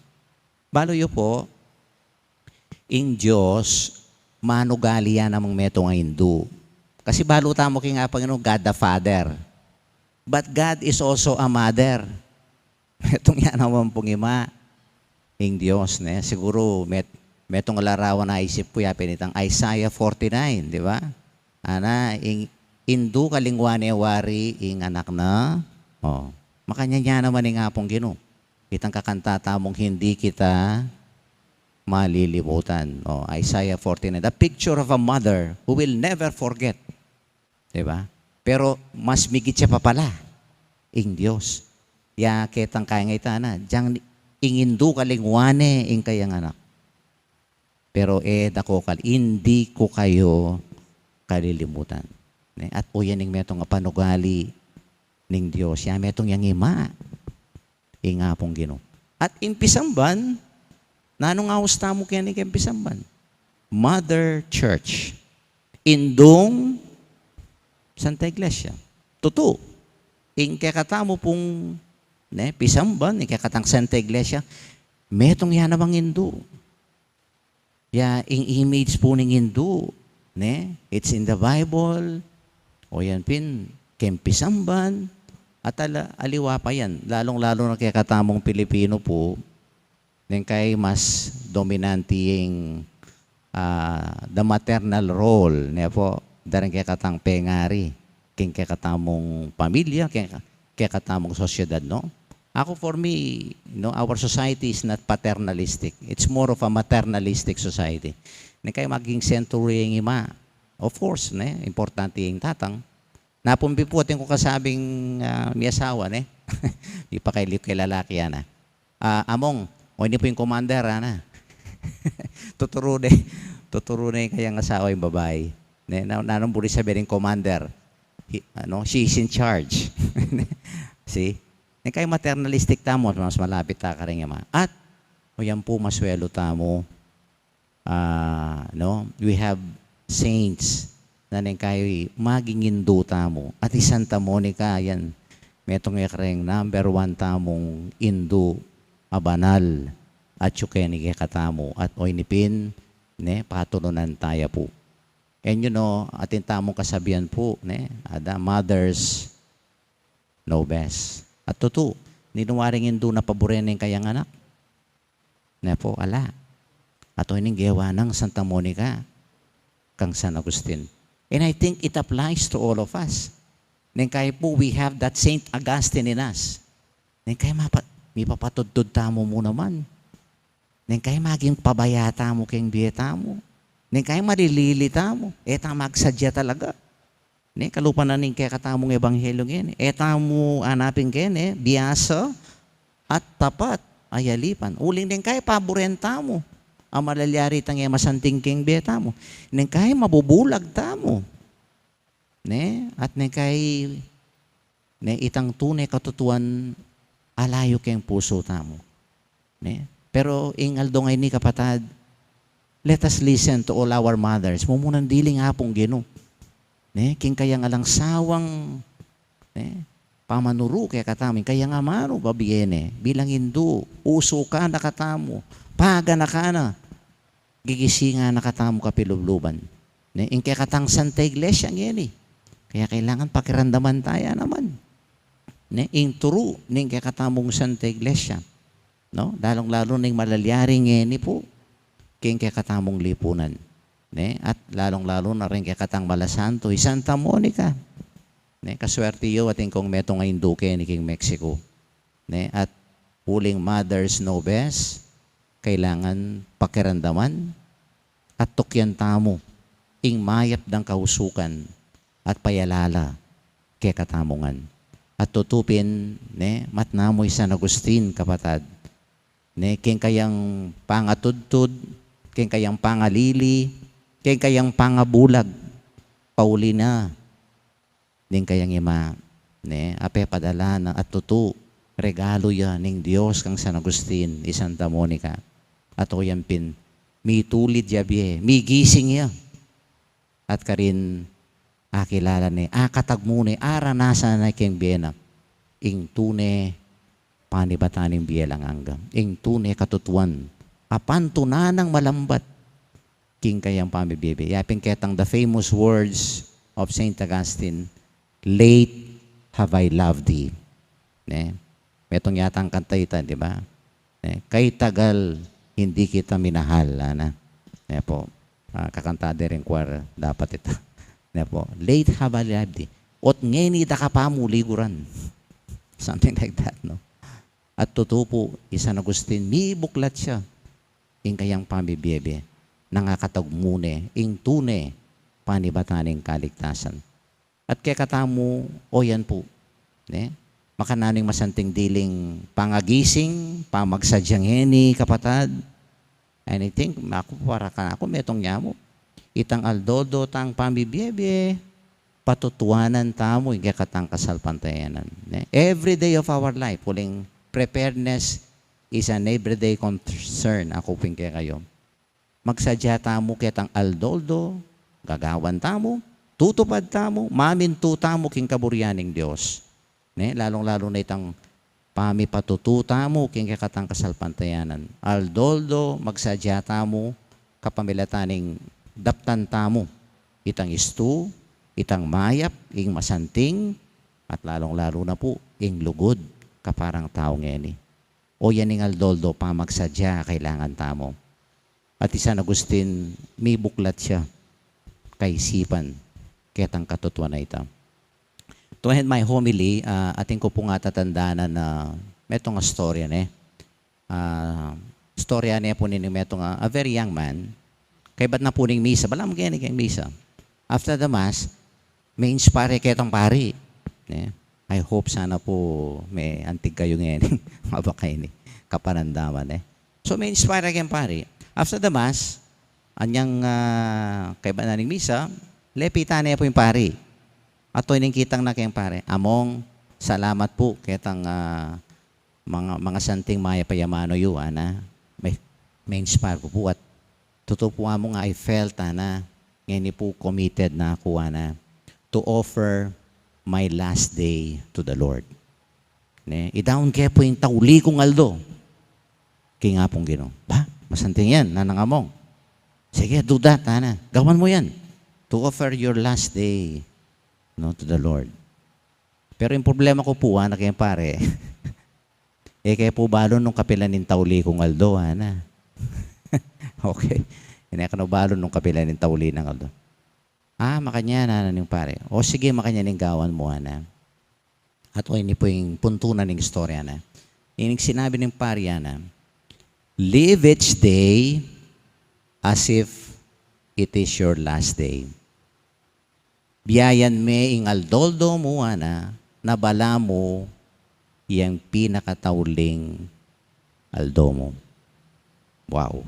Balu yu pu, ing Dios, manugali ya namang metung a indu. Kasi balu tamu king Apang Ginu, God the Father. But God is also a mother. Metung ya naman pung ima, ing Dios, ne? Siguru, met-, metung a larawan a isip ku ya pin itang Isaiah forty-nine, di ba? Ana, ing indu kalingwan ne wari ing anak na. O, makanyan ya naman ing Apung Ginu. Itang kakanta tamung hindi kita malilimutan. O, Isaiah forty-nine, the picture of a mother who will never forget. Di ba? Pero mas migit ya pa pala ing Dios. Ya ketang kaya nga itana, diyang ing indu kalingwan ne ing kayang anak. Pero e da ko kal-, hindi ko kayo kalilimutan. Ne? At o yan ing metung a panugali ning Dios. Ya metung yang ima, ing Apung Ginu. At ing pisamban, nanung aus tamu keni king pisamban? Mother Church. indung Santa Iglesia. Tutu, ing kekatamu pung, ne, pisamban, ing kekatang Santa Iglesia, metung ya namang indu. Ya, ing image pu ning indu, ne? It's in the Bible. O yan pin, keng pisamban, at ala, aliwa pa yan. Lalong-lalo na kekatamung Pilipino pu, neng kai mas dominante ing, ah, the maternal role, ne pu, daring kekatang pengari, keng kekatamung pamilya, keng kekatamung sosyedad, no? Ako, for me, you know, our society is not paternalistic. It's more of a maternalistic society. Neng kai maging sentro ing ima. Of course, ne, importante ing tatang. Napun pi pu atin kung kasabing, ah, miyasawa, ne? Mipakailing keng lalaki, ana. Ah, Among, o ini pu ing commander, ana. Tuturu ne, tuturu ne ing kayang asawa ing babai. Ne, na, nanung buri sabian ing commander? He, ano, she is in charge. See? Neng kai maternalistic tamu, mas malapit ta karing ima. At, o yan pu, maswelu tamu, ah, no? We have saints na neng kai maging indu tamu. At i Santa Monica, yan, metung ya kareng number one tamung indu a banal. At atyu keni kekatamu. At o ini pin, ne, patulunan taya pu. And you know, atin tamung kasabian pu, ne, ada, mothers know best. At tutu, ninu waring indu a paburen ing kayang anak? Ne pu, ala. At o ining gewa nang Santa Monica kang San Agustin. And I think it applies to all of us. Neng kai pu, we have that Saint Augustine in us. Neng kai mapa-, mipapatudtud tamu mu naman. Neng kai maging pabaya tamu keng bie tamu. Neng kai malilili tamu. E ta magsadya talaga. Ne, kalupa na ning kekatamung ebanghelyo ngeni. E tamu anapin keni biasa at tapat a yalipan. Uling neng kai paburen tamu a malalyari tang e masanting keng bie tamu. Neng kai mabubulag tamu. Ne, at neng kai, ne, itang tune katutuan alayu keng pusu tamu. Ne? Pero ing aldo ngeni, kapatad, let us listen to all our mothers. Mumunan diling Apung Ginu. Ne? King kayang alang sawang, ne, pamanuru kekatamu, ing kayang amanu babie ne bilang indu, usukan na katamu, paganakan na, gigisingan na katamu kapilubluban. Ne, ing kekatang Santa Iglesia ngeni. Kaya kailangan pakiramdaman taya naman. Ne, ing turu ning kekatamung Santa Iglesia. No? Lalong-lalo ning malalyari ngeni pu, king kekatamung lipunan. Ne? At lalong-lalo na ring kekatang malasantu, i Santa Monica. Ne? Kaswerti yu, atin kung metung a indu keni king Mexico. Ne? At uling mothers know best, kailangan pakiramdaman at tukyan tamu ing mayap dang kausukan at payalala kekatamu ngan. At tutu pin, ne, matna mu i San Agustin, kapatad, ne, king kayang pangatudtud, king kayang pangalili, king kayang pangabulag, pauli na ning kayang ima, ne, a pepadala na, at tutu, regalu ya ning Dios kang San Agustin, i Santa Monica. At o yan pin, mitulid ya bie, migising ya. At karin, akilala ne, akatagmu ne, aranasan ne king bie na ing tune panibatan ning bie alang angga, ing tune katutuan a pantunan nang malambat king kayang pamibie-bie. Ya pin ketang the famous words of Saint Augustine, "Late have I loved thee." Ne? Metung yatang kanta ita, di ba? Ne? "Kay tagal hindi kita minahal," ana. Ne pu? Ah, kakanta de ring choir dapat ita. Ne pu? "Late have I loved thee." Ot ngeni da ka pa mu liguran. Something like that, no? At tutu pu, i San Agustin, mibuklat ya ing kayang pamibie-bie nang akatagmu ne ing tune panibatan ning kaligtasan. At kekatamu, o yan pu, ne? Makananu ing masanting diling pangagising, pamagsadya ngeni, kapatad? And I think, aku, para kanaku, metung ya mu, itang aldo-aldo tang pamibie-bie, patutuanan tamu ing kekatang kasalpantayanan, ne? Every day of our life, uling preparedness is an everyday concern, aku pin kekayu. Magsadya tamu ketang aldo-aldo, gagawan tamu, tutupad tamu, mamintu tamu king kaburian ning Dios. Ne, lalung-lalu na itang pamipatutu tamu king kekatang kasalpantayanan. Aldo-aldo, magsadya tamu kapamilatan ning daptan tamu itang istu, itang mayap, ing masanting, at lalung-lalu na pu ing lugud kaparang tau ngeni. O yan ing aldo-aldo pamagsadya kailangan tamu. At i San Agustin, mibuklat ya kaisipan ketang katutuan a ita. To end my homily, ah, atin ku pung atatandanan na metung a istorya, ne. Ah, istorya ne pu ning metung a, a very young man. Kaybat na pu ning misa, balamu ngeni keng misa. After the mass, me-inspire ketang pari, ne. I hope sana pu me-antig kayu ngeni, mabaka ini kapanandaman, ne. So, me-inspire keng pari. After the mass, anyang, ah, kaybat na ning misa, lepitan ne pu ing pari. At oyni ing kitang na keng pari, "Among, salamat pu ketang, ah, manga, manga santing mayap a yamanu yu, ana. Me-, me-inspire ku pu at tutu pu, Among, I felt, ana, ngeni pu committed na ku, ana, to offer my last day to the Lord." Ne, idaun ke pu ing tauli kung aldo king Apung Ginu. "Ba, masanting yan, Nanang Among. Sige, do that, ana. Gawan mu yan. To offer your last day, no, to the Lord." Pero ing problema ku pu, ana, keng pari, e ke pu balu nung kapilan ing tauli kung aldo, ana. Okay. E ke na balu nung kapilan ing tauli nang aldo. "Ah, makanyan," ana ning pari. "O sige, makanyan ing gawan mu," ana. At oyni pu ing puntu na ning istorya na. Ining sinabi ning pari, ana, "Live each day as if it is your last day." Biayan me ing aldo-aldo mu, ana, na balamu yang pinakatauling aldo mu. Wow.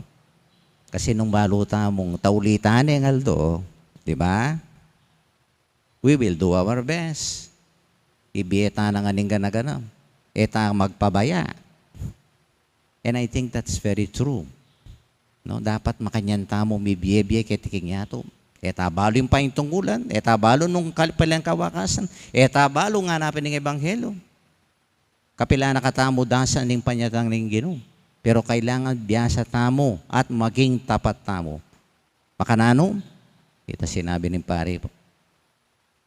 Kasi nung balu tamung tauli tane ing aldo, di ba? We will do our best. Ibie ta na ngan ing gana-gana. E ta magpabaya. And I think that's very true. No, dapat makanyan tamu mibie-bie keti king yatu. E ta balu ing paintungkulan, e ta balu nung kapilan kawakasan, e ta balu nganapin ing ebanghelyo. Kapilan na katamu dasan ning panyatang ning Ginu. Pero kailangan biasa tamu at maging tapat tamu. Makananu? Ita sinabi ning pari,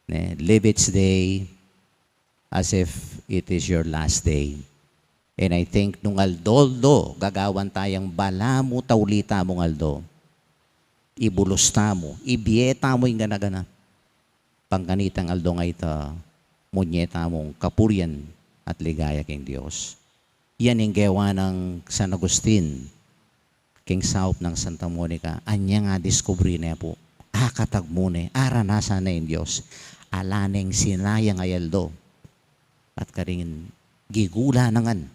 ne, "Live each day as if it is your last day." And I think nung aldo-aldo gagawan tayang balamu tauli tamung aldo, ibulus tamu, ibie tamu ing gana-gana. Pangkanitang aldo nga ita, munye tamung kapurian at ligaya king Dios. Yan ing gewa nang San Agustin king saup nang Santa Monica, anyang adiskubre ne pu, akatagmu ne, aranasan ne ing Dios. Ala neng sinayang a aldo. At karin gigula na ngan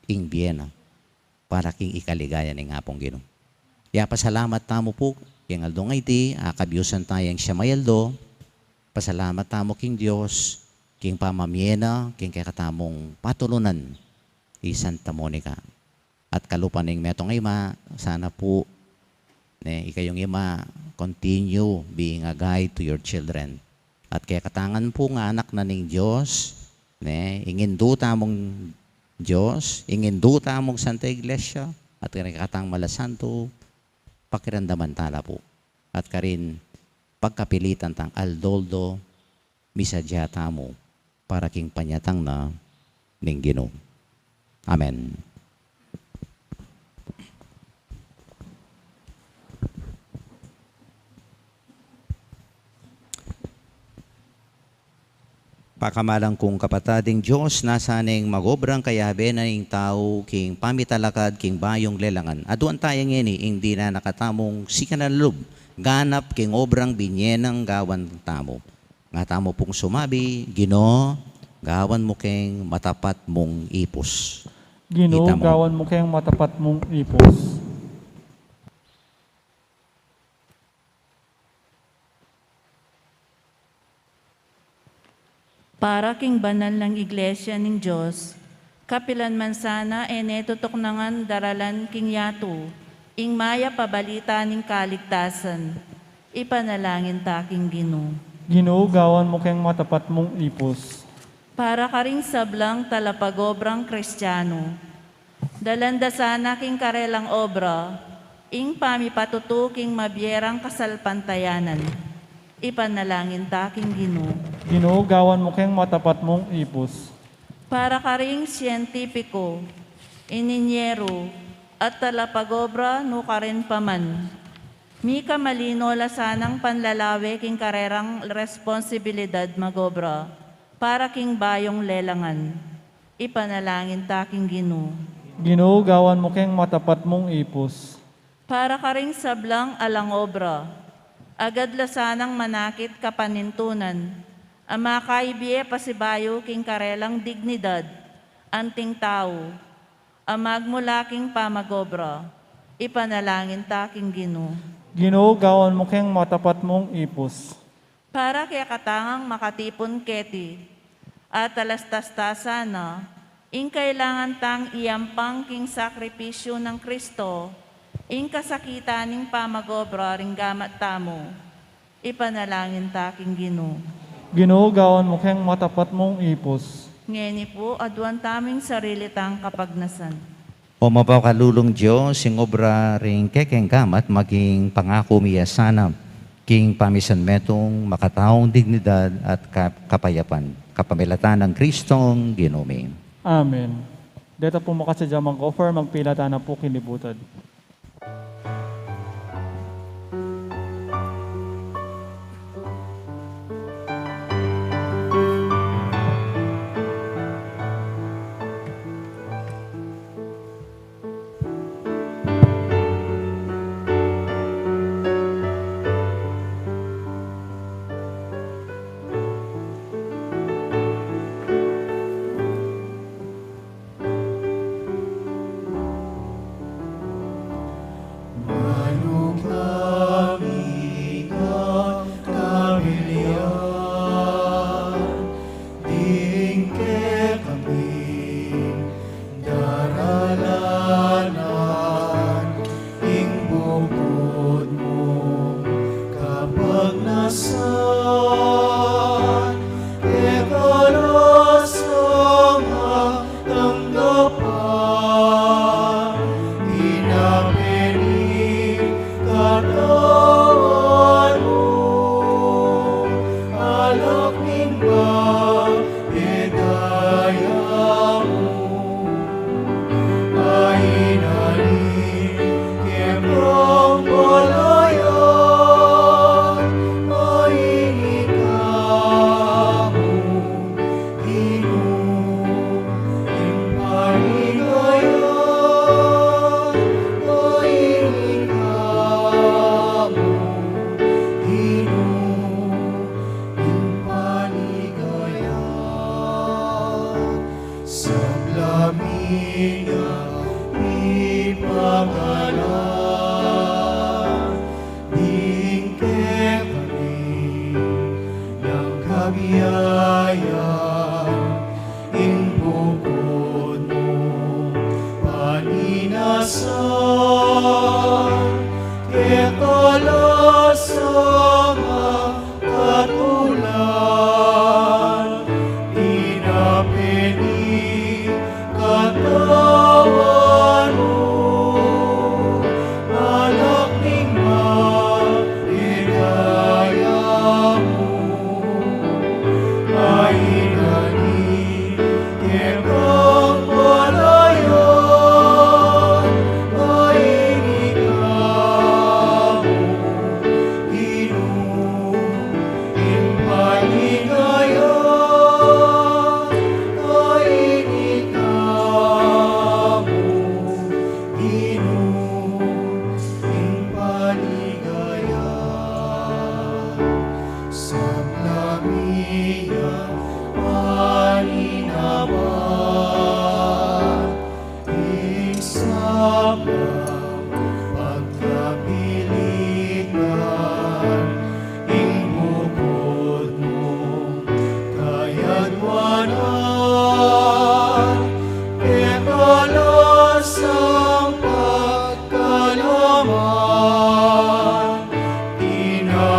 ing bie na para king ikaligaya ning Apung Ginu. Ya, pasalamat tamu pu king aldo nga iti, akabiusan tayang siya mayaldo. Pasalamat tamu king Dios king pamamie na king kekatamung patulunan i Santa Monica. At kalupa ning metung a ima, sana pu, ne, ikayung ima, continue being a guide to your children. At kekatangan pu nga anak na ning Dios, ne, ing indu tamung Dios, ing indu tamung Santa Iglesia, at kekatang malasantu, pakiramdaman tala pu. At karin, pagkapilitan tang aldo-aldo, misadya tamu para king panyatang na ning Ginu. Amen. Pakamalan kung kapatad, ing Dios nasa neng mag-obrang kayabe na ning tau king pamitalakad king bayung lelangan. Aduan taya ngeni ing dinan na katamung sikanan lub, ganap king obrang binye nang gawan tamu. Nga tamu pung sumabi, Ginu, gawan mu keng matapat mung ipus. Ginu, ita mu. Gawan mu keng matapat mung ipus. Para king banal nang Iglesia ning Dios, kapilan man sana e ne tutuknangan daralan king yatu ing mayap a balita ning kaligtasan. Ipanalangin ta king Ginu. Ginu, gawan mu keng matapat mung ipus. Para karing sablang talapagobrang Kristiano, dalan da sana king karelang obra ing pamipatutu king mabie rang kasalpantayanan. Ipanalangin ta king Ginu. Ginu, gawan mu keng matapat mung ipus. Para karing sientipiko, ininyeru, at talapagobra nukarin pa man, mikamalino la sanang panlalawe king karerang responsibilidad magobra para king bayung lelangan. Ipanalangin ta king Ginu. Ginu, gawan mu keng matapat mung ipus. Para karing sablang alang obra, agad la sanang manakit kapanintunan a makaibie pasibayu king karelang dignidad anting tau a magmula king pamagobra. Ipanalangin ta king Ginu. Ginu, gawan mu keng matapat mung ipus. Para kekatang makatipun keti, at talastas ta sana ing kailangan tang iampang king sakripisyu nang Kristo, ing kasakitan ning pamagobra ring gamat tamu. Ipanalangin ta king Ginu. Ginu, gawan mu keng matapat mung ipus. Ngeni pu, aduan tamu ing sarili tang kapagnasan. O mapakalulung Dios, ing obra ring kekeng gamat maging pangaku mi ya sana king pamisan metung makataung dignidad at ka-, kapayapan. Kapamilatan nang Kristong Ginu mi. Amen. Deta pu makasadya mag-offer, magpilatan na pu king libutad. Manung kami kabilian, ding kekami daralanan, ing bukud mung kapagnasan, keka la sa tanggapan, pinape ning katawan mu, alak ning mapedaya mu, a inani keng kamalayan, a ini ka mu, Ginu, ing paligayan, a ini ka mu, Ginu, ing paligayan. Sabla mi nga ipagalang ding kekami nang kabiayan, ing bukud mung paninasan, keka la sa makatulan, pinape ning katawan mu, alak ning mapedaya mu, a inani keng kamalayan, a ini ka mu, Ginu, ing paligayan, a ini ka mu, Ginu, ing paligayan. Sabla mi nga maninabat, ing sablang pagkapilitan, ing bukud mung kayadwanan, keka la sang pagkalaman, ina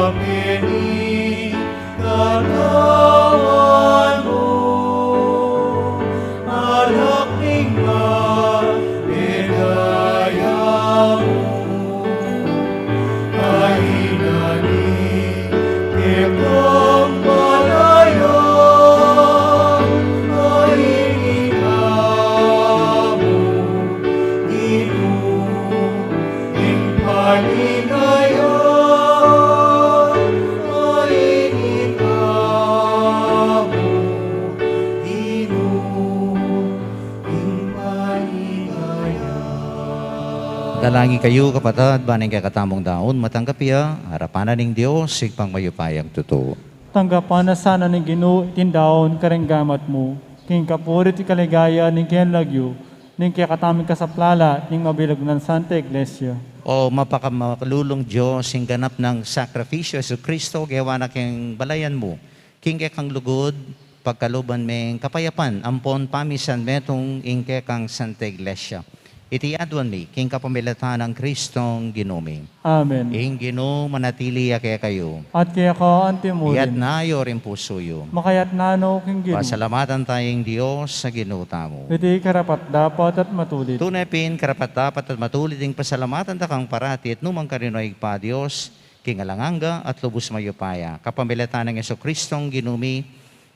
Dalangin kayu, kapatad, ban ing kekatamung daun matanggap ya arapan na ning Dios, Ibpang mayupayang tutu. Tanggapan na sana ning Ginu iting daun karing gamat mu, king kapurian at kaligayan ning keyang lagyu, ning kekatamung kasaplalan ning mabilug nang Santa Iglesia. O mapakamalulung Dios, ing ganap nang sakripisyu Jesucristo, gewa na king balayan mu, king kekang lugud, pagkaluban meng kapayapan ampon pamisan metung ing kekang Santa Iglesia. Iti aduan mi king kapamilatan nang Kristong Ginu mi. Amen. Ing Ginu manatili ya kekayu. At keka antimurin. Iyatas yu ring pusu yu. Makayatas na no king Ginu. Pasalamatan taya ing Dios a Ginu tamu. Iti karapat-dapat at matulid. Tune pin karapat-dapat at matulid ing pasalamatan da kang parati at nukarin man, O Ibpa, Dios king alang angga at lubus mayupaya, kapamilatan nang Jesucristong Ginu mi,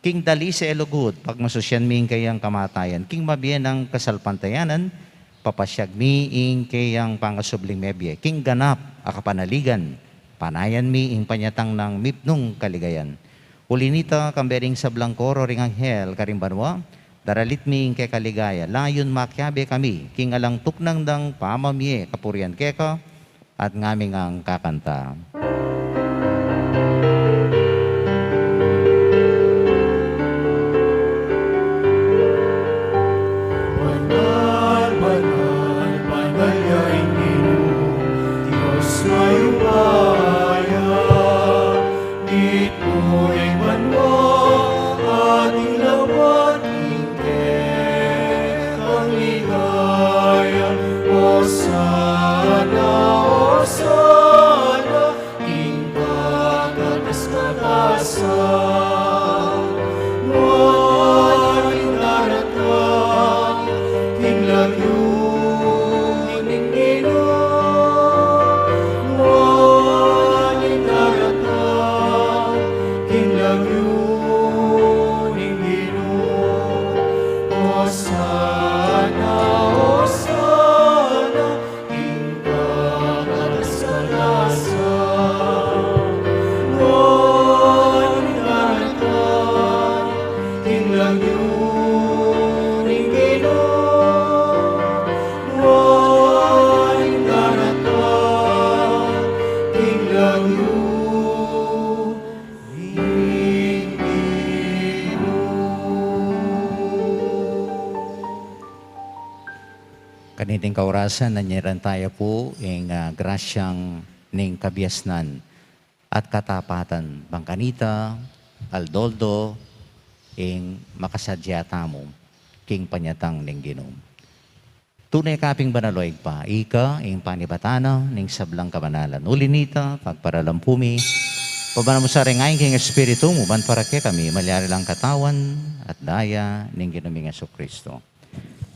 king dalise a lugud, pagmasusian mi ing keyang kamatayan king mabie nang kasalpantayanan, papasyag mi ing keyang pangasubling mebie king ganap a kapanaligan, panayan mi ing panyatang nang mipnung kaligayan. Uli na nita, kambe ring sablang koro ring anghel karing banua, daralit mi ing keka ligaya, layun makiabe kami king alang tuknang dang pamamie kapurian keka, at ngami ngang kakanta. Banal, banal, banal ya ing Ginu, Dios mayupaya, mitmu ing banua at ing lawa king kekang ligaya. Osana, Osana, king kakatas-katasan. Nuan ing daratang king lagyu ning Ginu. Nuan ing daratang king lagyu ning Ginu. Osana, Osana, king kakatas-katasan. Nuan ing daratang king lagyu ning Ginu. Nuan ing daratang king lagyu ning Ginu. Kaniting kaurasan, nanyaran taya pu ing, ah, grasyang ning kabiasnan at katapatan, bang kanita, aldo-aldo, ing makasadya tamu king panyatang ning Ginu. Tune ka pin banal, o Ibpa, ika ing panibatan na ning sablang kabanalan. Uli na nita, pagparalan pu mi, pabanal mu sa ring ain king Espiritu mu, ban para kekami malyari lang katawan at daya ning Ginu ming Jesucristo.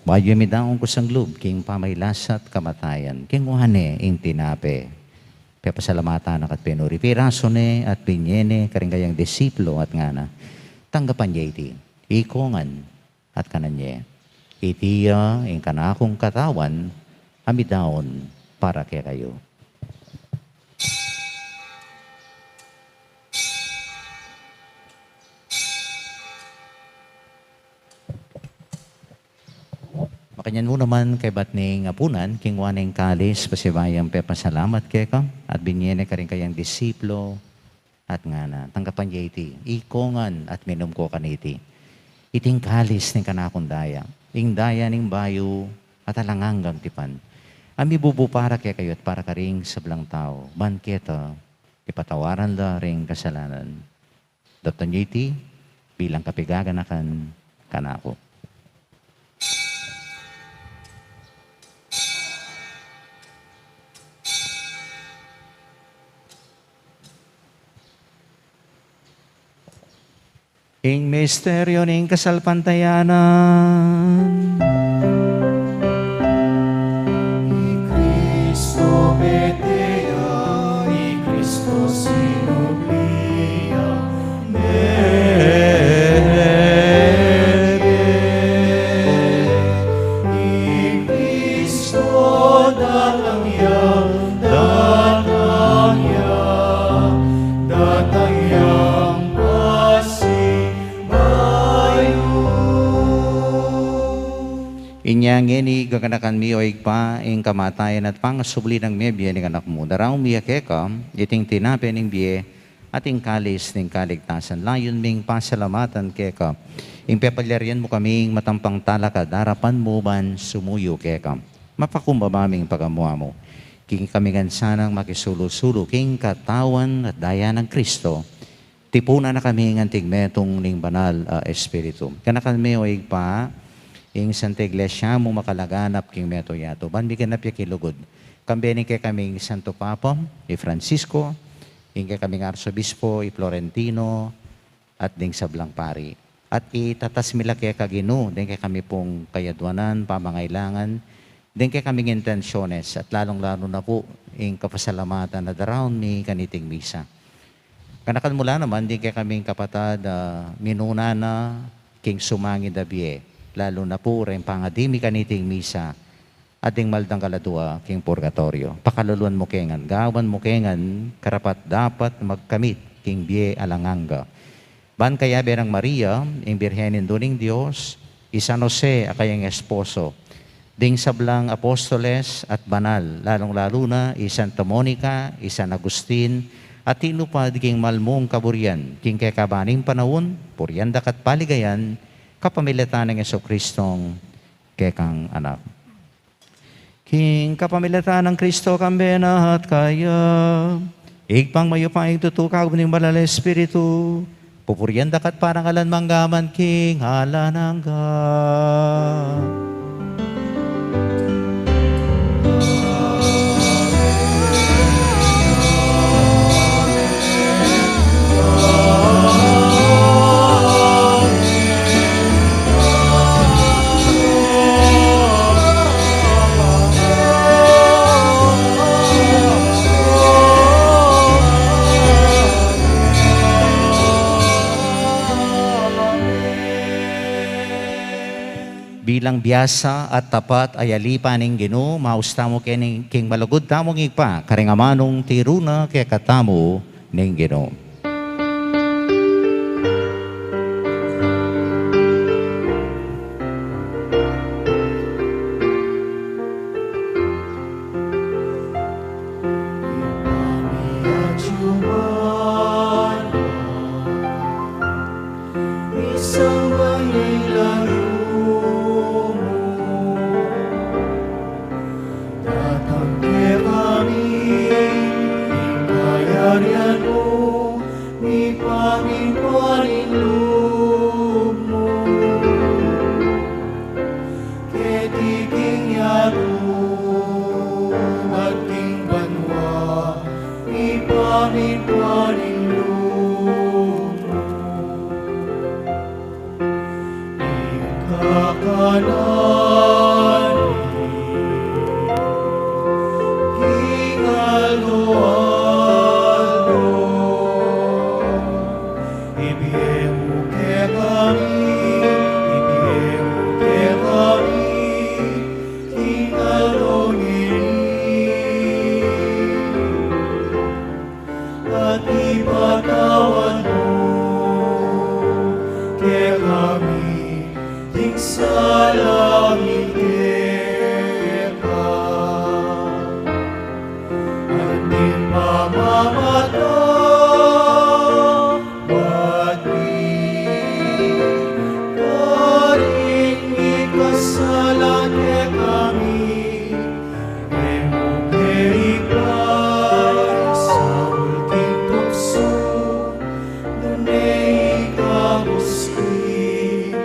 Bayu ya midaun kusang lub king pamagkasakit at kamatayan, kinua ne ing tinape, pepasalamatan na ka at pinuri, pirasu ne at binye ne karing kayang disipulu at ngana: Tanggapan ye iti, ikongan at kanan ye. Iti ya ing kanakung katawan a midaun para kekayu. Makanyan mu naman, kaybat ning apunan, kinua ne ing kalis, pasibayu yang pepasalamat keka, at binye ne karing kayang disipulu, at ngana: Tanggapan ye iti, ikongan at minum ko kaniti. Iti ing kalis ning kanakung daya, ing daya ning bayu at alang anggang tipan, a mibubu para kekayu at para karing sablang tau, ban keta ipatawaran la ring kasalanan. Daptan ye iti bilang kapaganakan kanaku. Ing misteryu ning kasalpantayanan. I Kristo mete ya, i Kristo sinubli ya, mete. I Kristo datang ya, datang ya, datang yang pasibayu. Inya ngeni Gaganakan mi, o Ibpa, ing kamatayan at pangasubli nang mebie ning Anak mu. Daraun mi keka iting tinape ning bie at ing kalis ning kaligtasan. Layun ming pasalamatan keka ing pepalyarian mu kaming matampang talakad king arapan mu ban sumuyu keka. Mapakumbaba ming pagamu-amu king kami ngan sanang makisulu-sulu king katawan at daya nang Kristo. Tipunan na kami ngan king metung ning Banal a Espiritu. Ganakan me, o Ibpa, ing Santa Iglesia mu makalaganap king metung yatu ban miganap ya king lugud. Kambe ning kekaming Santo Papa, i Francisco, ing kekaming Arsobispo, i Florentino, at ding sablang pari. At itatas mi la keka, Ginu, ding kekami pung kayadwanan, pamangailangan, ding kekaming intensyones, at lalung-lalu na pu ing kapasalamatan a daraun mi kaniting misa. Ganakan mu la naman ding kekaming kapatad a minuna na king sumangid a bie, lalu na pu reng pangadi mi kaniting misa, at ding maldang kaladua king purgatoryo. Pakaluluan mu ke ngan, gawan mu ke ngan karapat-dapat magkamit king bie alang angga. Ban kayabe nang Maria, ing Birhen Indu ning Dios, i San Jose a kayang esposo, ding sablang apostoles at banal, lalung-lalu na i Santa Monica, i San Agustin, a tinupad king malmung kaburian king kekaban ning panaun, purian daka at paligayan kapamilatan nang Jesucristong kekang Anak. King kapamilatan nang Kristo, kambe na at kaya, Ibpang mayupaya, king tutu kagum ning Banal a Espiritu, pupurian daka at parangalan mangga man king alang angga. Bilang biasa at tapat a yalipan ning Ginu, maus tamu keni king malugud tamung Ibpa, karing amanung tiru na kekatamu ning Ginu. Isang banyang lalu mu, datang kekami ing kayarian mu, mipamintuan ing lub mu. Keti king yatu at king banua, mipamintuan ing lub mu. Ing kakanan mi king aldo-aldo, ibie mu kekami, ibie mu kekami king aldo ngeni. At ipatawad mu kekami ding sala mi keka, anti ing pamamatawad mi karing mikasala kekami, e mu ke ipaisaul king tuksu, nune ikabus king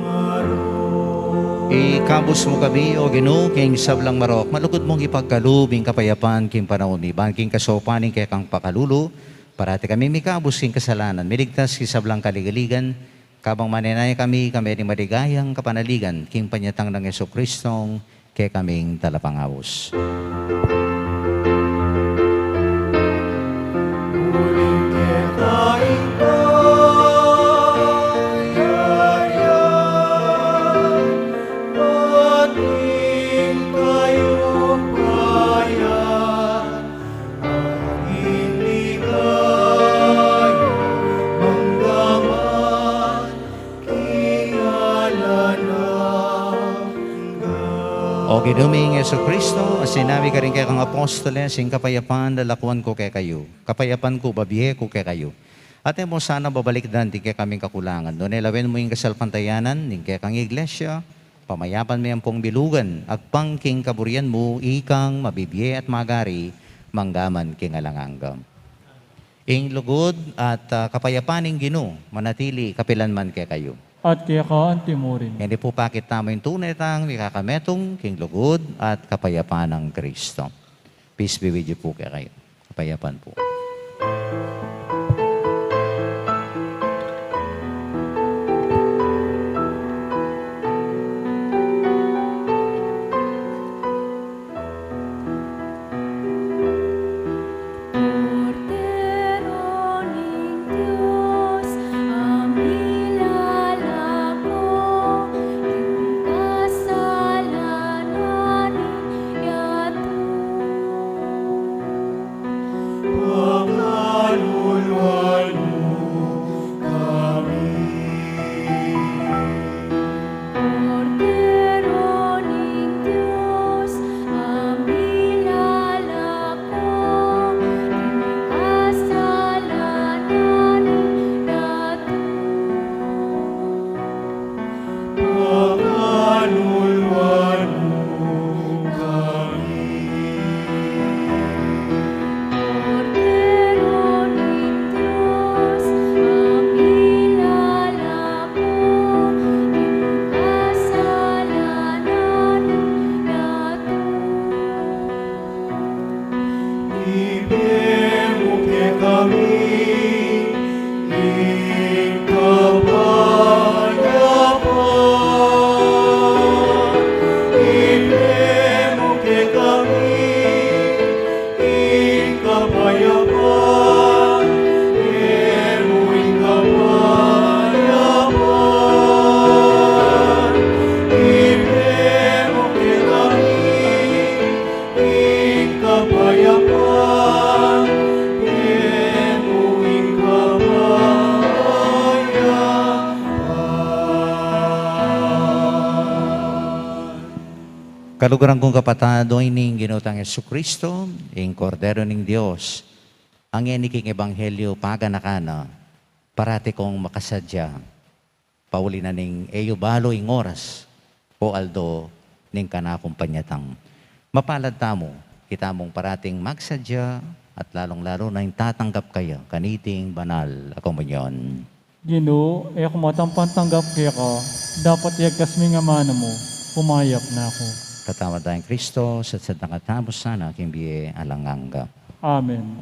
marok. Ikabus mu kami, O Ginu, king sablang marok. Malugud mung ipagkalub ing kapayapan king panaun mi, ban king kasaupan ning kekang pakalulu, parati kami mikabus king kasalanan, miligtas king sablang kaligaligan, kabang manenaya kami, kami ning maligayang kapanaligan, king panyatang nang Jesucristong kekaming Talapangabus. Uling keta ing kayarian, at ing kayupayan, at ing ligaya, mangga man king alang angga. O Ginu ming Jesucristo, a sinabi karing kekang apostoles, ing kapayapan lalakuan ku kekayu, kapayapan ku bibie ku kekayu. At e mu sana babalikdan ding kekaming kakulangan, nune lawen mu ing kasalpantayanan ning kekang Iglesia, pamayapan me ampong bilugan, agpang king kaburian mu, ikang mabibie at magari, mangga man king alang angga. Ing lugud at, ah, kapayapan ning Ginu, manatili kapilan man kekayu. At keka antimurin. Ngeni pu pakit tamu ing tune tang mikakametung king lugud at kapayapan nang Kristo. Peace be with you pu kekayu. Kapayapan pu. Kordero ning Dios, a milalako king kasalanan ning yatu. Pakaluluan mu kami. Kordero ning Dios, a milalako king kasalanan ning yatu. Pakaluluan mu kami. Kordero ning Dios, a milalako king kasalanan ning yatu. Ibie mu kekami ing kapayapan. Ibie mu kekami ing kapayapan. Ibie mu ing kapayapan. Ibie mu kekami ing kapayapan, ibie mu ing kapayapan. Kaluguran kung kapatad, o ini ing Ginu tang Jesucristo, ing Kordero ning Dios, a ngeni king ebanghelyo paganakan na, parati kung makasadya. Pauli na ning e yu balu ing oras o aldo ning kanakumpanya tang. Mapalad tamu, itamung parating magsadya at lalung-lalu na ing tatanggap kaya kaniting banal a komunyon. Ginu, e ku matampang tanggap keka, dapot iyagkas mu ing amanu mu, pumayap na ku. Katawan da ing Kristo, satsat na katamu sana king bie alang angga. Amen.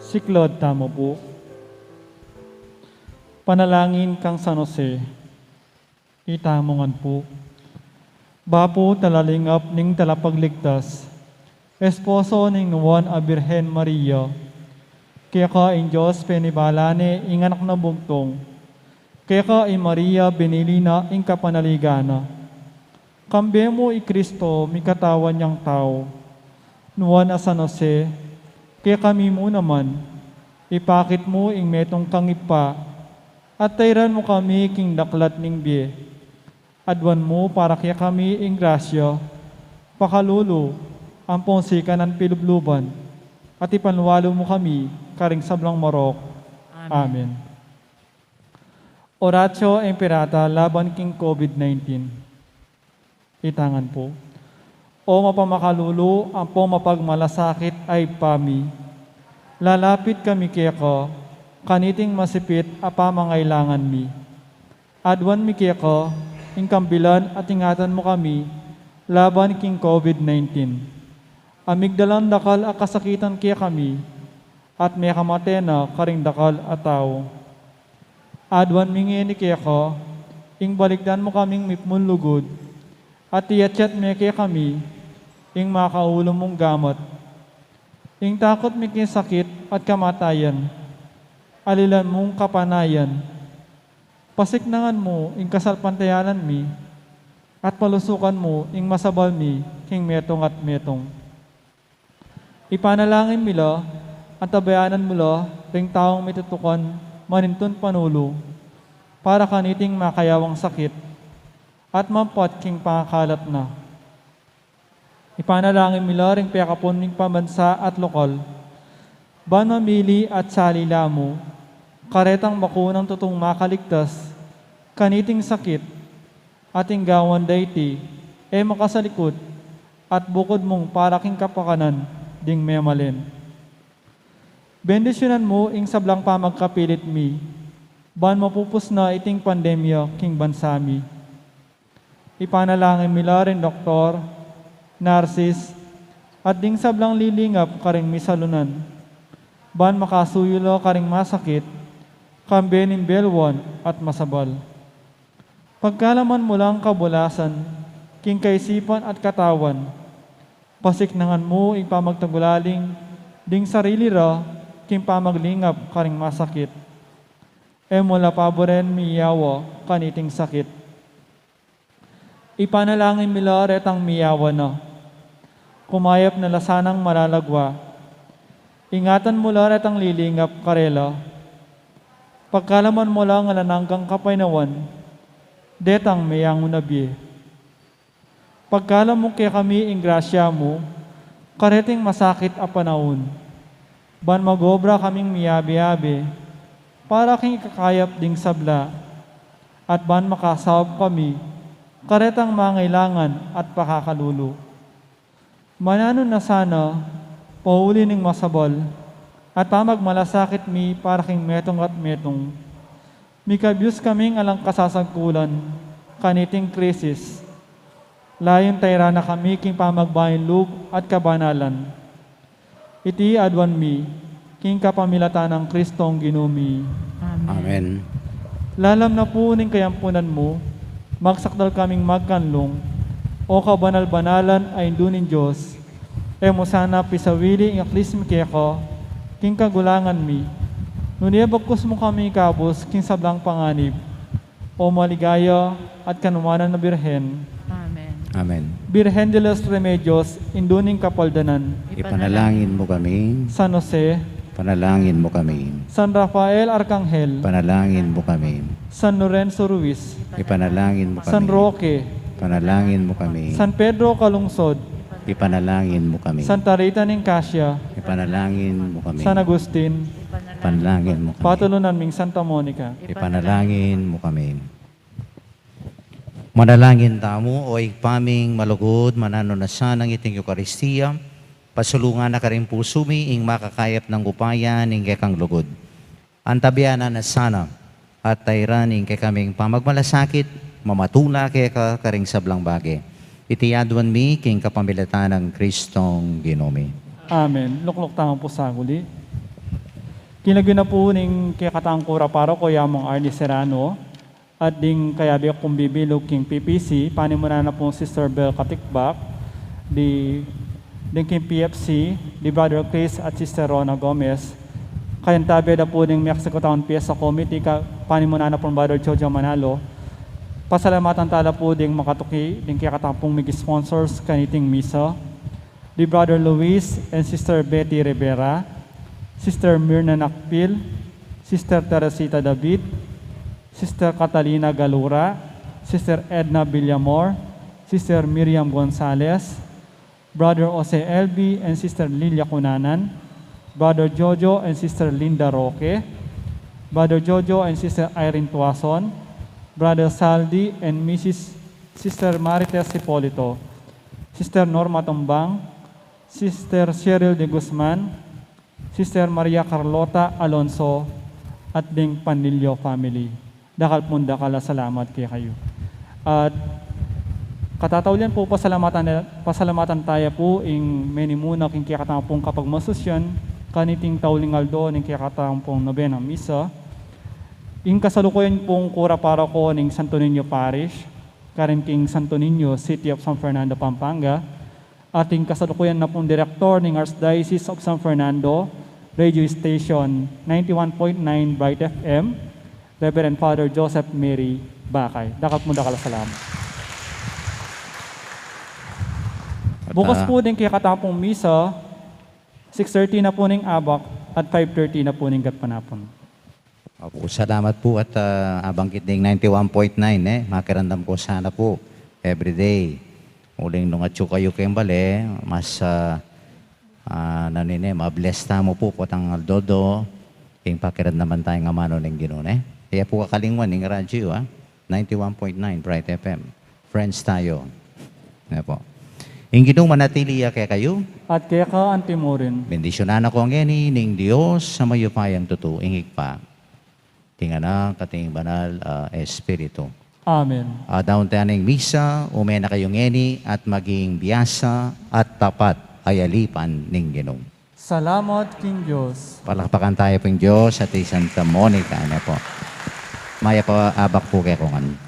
Siklaud tamu pu. Panalangin kang San Jose. Itamu ngan pu. Bapu talalingap ning Talapagligtas, esposo ning Nuan a Birhen Maria, keka ing Dios penibala ne ing Anak na bugtung, keka i Maria binili na ing kapanaligan na. Kambe mu i Kristo mikatawan yang tau. Nuan a San Jose, kekami mu naman, ipakit mu ing metung kang Ibpa, at tairan mu kami king daklat ning bie. Aduan mu para kekami ing grasya, pakalulu, ampong sikanan pilubluban, at ipanwalu mu kami karing sablang marok. Amen. Amen. Oratio Imperata laban king COVID nineteen. Ita ngan pu. O mapamakalulu ampong mapagmalasakit a Ibpa mi, lalapit kami keka kaniting masipit a pamangailangan mi. Aduan mi keka ing kambilan at ingatan mu kami laban king COVID nineteen. A migdalan dakal a kasakitan kekami at mekamate na karing dakal a tau. Aduan mi ngeni keka ing balikdan mu kaming mipmun lugud, at iyatyat me kekami ing makaulu mung gamat. Ing takut mi king sakit at kamatayan, alilan mung kapanayan. Pasiknangan mu ing kasalpantayanan mi, at palusukan mu ing masabal mi king metung at metung. Ipanalangin mi la, antabayanan mu la ring taung mitutukan manintun panulu para kaniting makayawang sakit at mampat king pangakalat na. Ipanalangin mi la ring pekapun ning pambansa at lokal, ban mamili at sali la mu karetang bakunang tutung makaligtas kaniting sakit, at ing gawan da iti e makasalikut at bukud mung para king kapakanan ding memalen. Bendisyunan mu ing sablang pamagkapilit mi ban mapupus na iting pandemya king bansa mi. Ipanalangin mi la ring doktor, narsis, at ding sablang lilingap karing misalunan ban makasuyu la karing masakit, kambe ning belwan at masabal. Pagkalaman mu lang kabulasan king kaisipan at katawan, pasiknangan mu ing pamagtagulaling ding sarili ra king pamaglingap karing masakit. E mu la paburen miyawa kaniting sakit. Ipanalangin mi la retang miyawa na. Kumayap na la sanang malalagwa. Ingatan mu la retang lilingap karela. Pagkalaman mu la ngan anggang kapaynawan detang meyangu na bie. Pagkalam mu kekami ing grasya mu kareting masakit a panaun, ban mag-obra kaming miyabe-yabe para king ikakayap ding sabla, at ban makasaup kami karetang mangailangan at pakakalulu. Mananu na sana, pauli ning masabal at pamagmalasakit mi para king metung at metung, mikabyus kaming alang kasasagkulan kaniting krisis. Layun tairan na kami king pamagbayung lub at kabanalan. Iti aduan mi king kapamilatan nang Kristong Ginu mi. Amen. Amen. Lalam na pu ning kayampunan mu, magsakdal kaming magkanlung, O kabanal-banalan a Indu ning Dios, e mu sana pisawili ing aklis mi keka king kagulangan mi, nune bagkus mu kami ikabus king sablang panganib, O maligaya at kanuanan a Birhen. Amen. Amen. Birhen de los Remedios, Indu ning Kapaldanan. Ipanalangin mu kami. San Jose. Ipanalangin mu kami. San Rafael Arkanghel. Ipanalangin mu kami. San Lorenzo Ruiz. Ipanalangin mu kami. San Roque. Ipanalangin mu kami. San Pedro Calungsod. Ipanalangin mu kami. Santa Rita ning Cascia. Ipanalangin mu kami. San Agustin. Ipanalangin mu kami. Patulunan ming Santa Monica. Ipanalangin mu kami. Manalangin tamu. O Ibpa ming malugud, mananu na sanang iting Eukaristia pasulungan na karing pusu mi ing makakayap nang upaya ning kekang lugud. Antabayanan na sana at tairan ing kekaming pamagmalasakit, mamatula keka karing sablang bage. Iti aduan mi king kapamilatan nang Kristong Ginu mi. Amen. Lukluk tamu pu saguli. King lagyu na pu ning kekatang kura paroko, i Among Arnie Serrano, at ding kayabe kung bibilug king P P C, panimunan na pung Sister Bel Katikbak, di, ding king P F C, di Brother Chris at Sister Rona Gomez. Kayantabe da pu ding Mexico Town Fiesta Committee, ka, panimunan na pung Brother Jojo Manalo. Pasalamatan tala pu ding makatuki, ding kekatang pung mig-sponsors kaniting misa, di Brother Luis and Sister Betty Rivera, Sister Mirna Nakpil, Sister Teresita David, Sister Catalina Galura, Sister Edna Villamor, Sister Miriam Gonzalez, Brother Jose L B and Sister Lilia Cunanan, Brother Jojo and Sister Linda Roque, Brother Jojo and Sister Irene Tuason, Brother Saldi and Missus Sister Marites Hipolito, Sister Norma Tumbang, Sister Cheryl de Guzman, Sister Maria Carlota Alonso, at ding Panlilio family. Dakal pung dakal a salamat kekayu. At katataulian pu, pasalamatan, pasalamatan taya pu ing menimuna king kekatang pung kapagmasusyan kaniting tauling aldo ning kekatang pung nobena misa, ing kasalukuyan pung kura paroko ning Santo Niño Parish, karin king Santo Niño, City of San Fernando, Pampanga, at ing kasalukuyan na pung direktor ning Archdiocese of San Fernando Radio Station ninety-one point nine Bright F M, Reverend Father Joseph Mary Bakay. Dakal pung dakal a salamat. At, bukas ah, pu ding kekatang pung misa, six thirty na pu ning abak at five thirty na pu ning gatpanapun. Opo, salamat po at, ah, abanggit ding ninety-one point nine, eh. Makiramdam ko sana po everyday. Uling nung atyu kayu keng bale, mas, ah, ah, nanine, ma-bless tamu po potang aldo-aldo, ing pakiramdaman taya ing amanu ning Ginu, ne? Kaya po kakalingwan ing radyo, ah. Ninety-one point nine Bright F M. Friends tayo. Ayan po. Ing Ginu manatili ya kekayu. At keka antimurin. Bendisyunan na ko ngeni ning Dios a mayupayang tutu, ing Ibpa, ing Anak, at ing Banal a Espiritu. Amen. Adaun taya ning misa, ume na kayu ngeni at maging biasa at tapat a yalipan ning Ginu. Salamat king Dios. Palakpakan taya pung Dios at i Santa Monica, ne po. Mayap a abak po kekongan.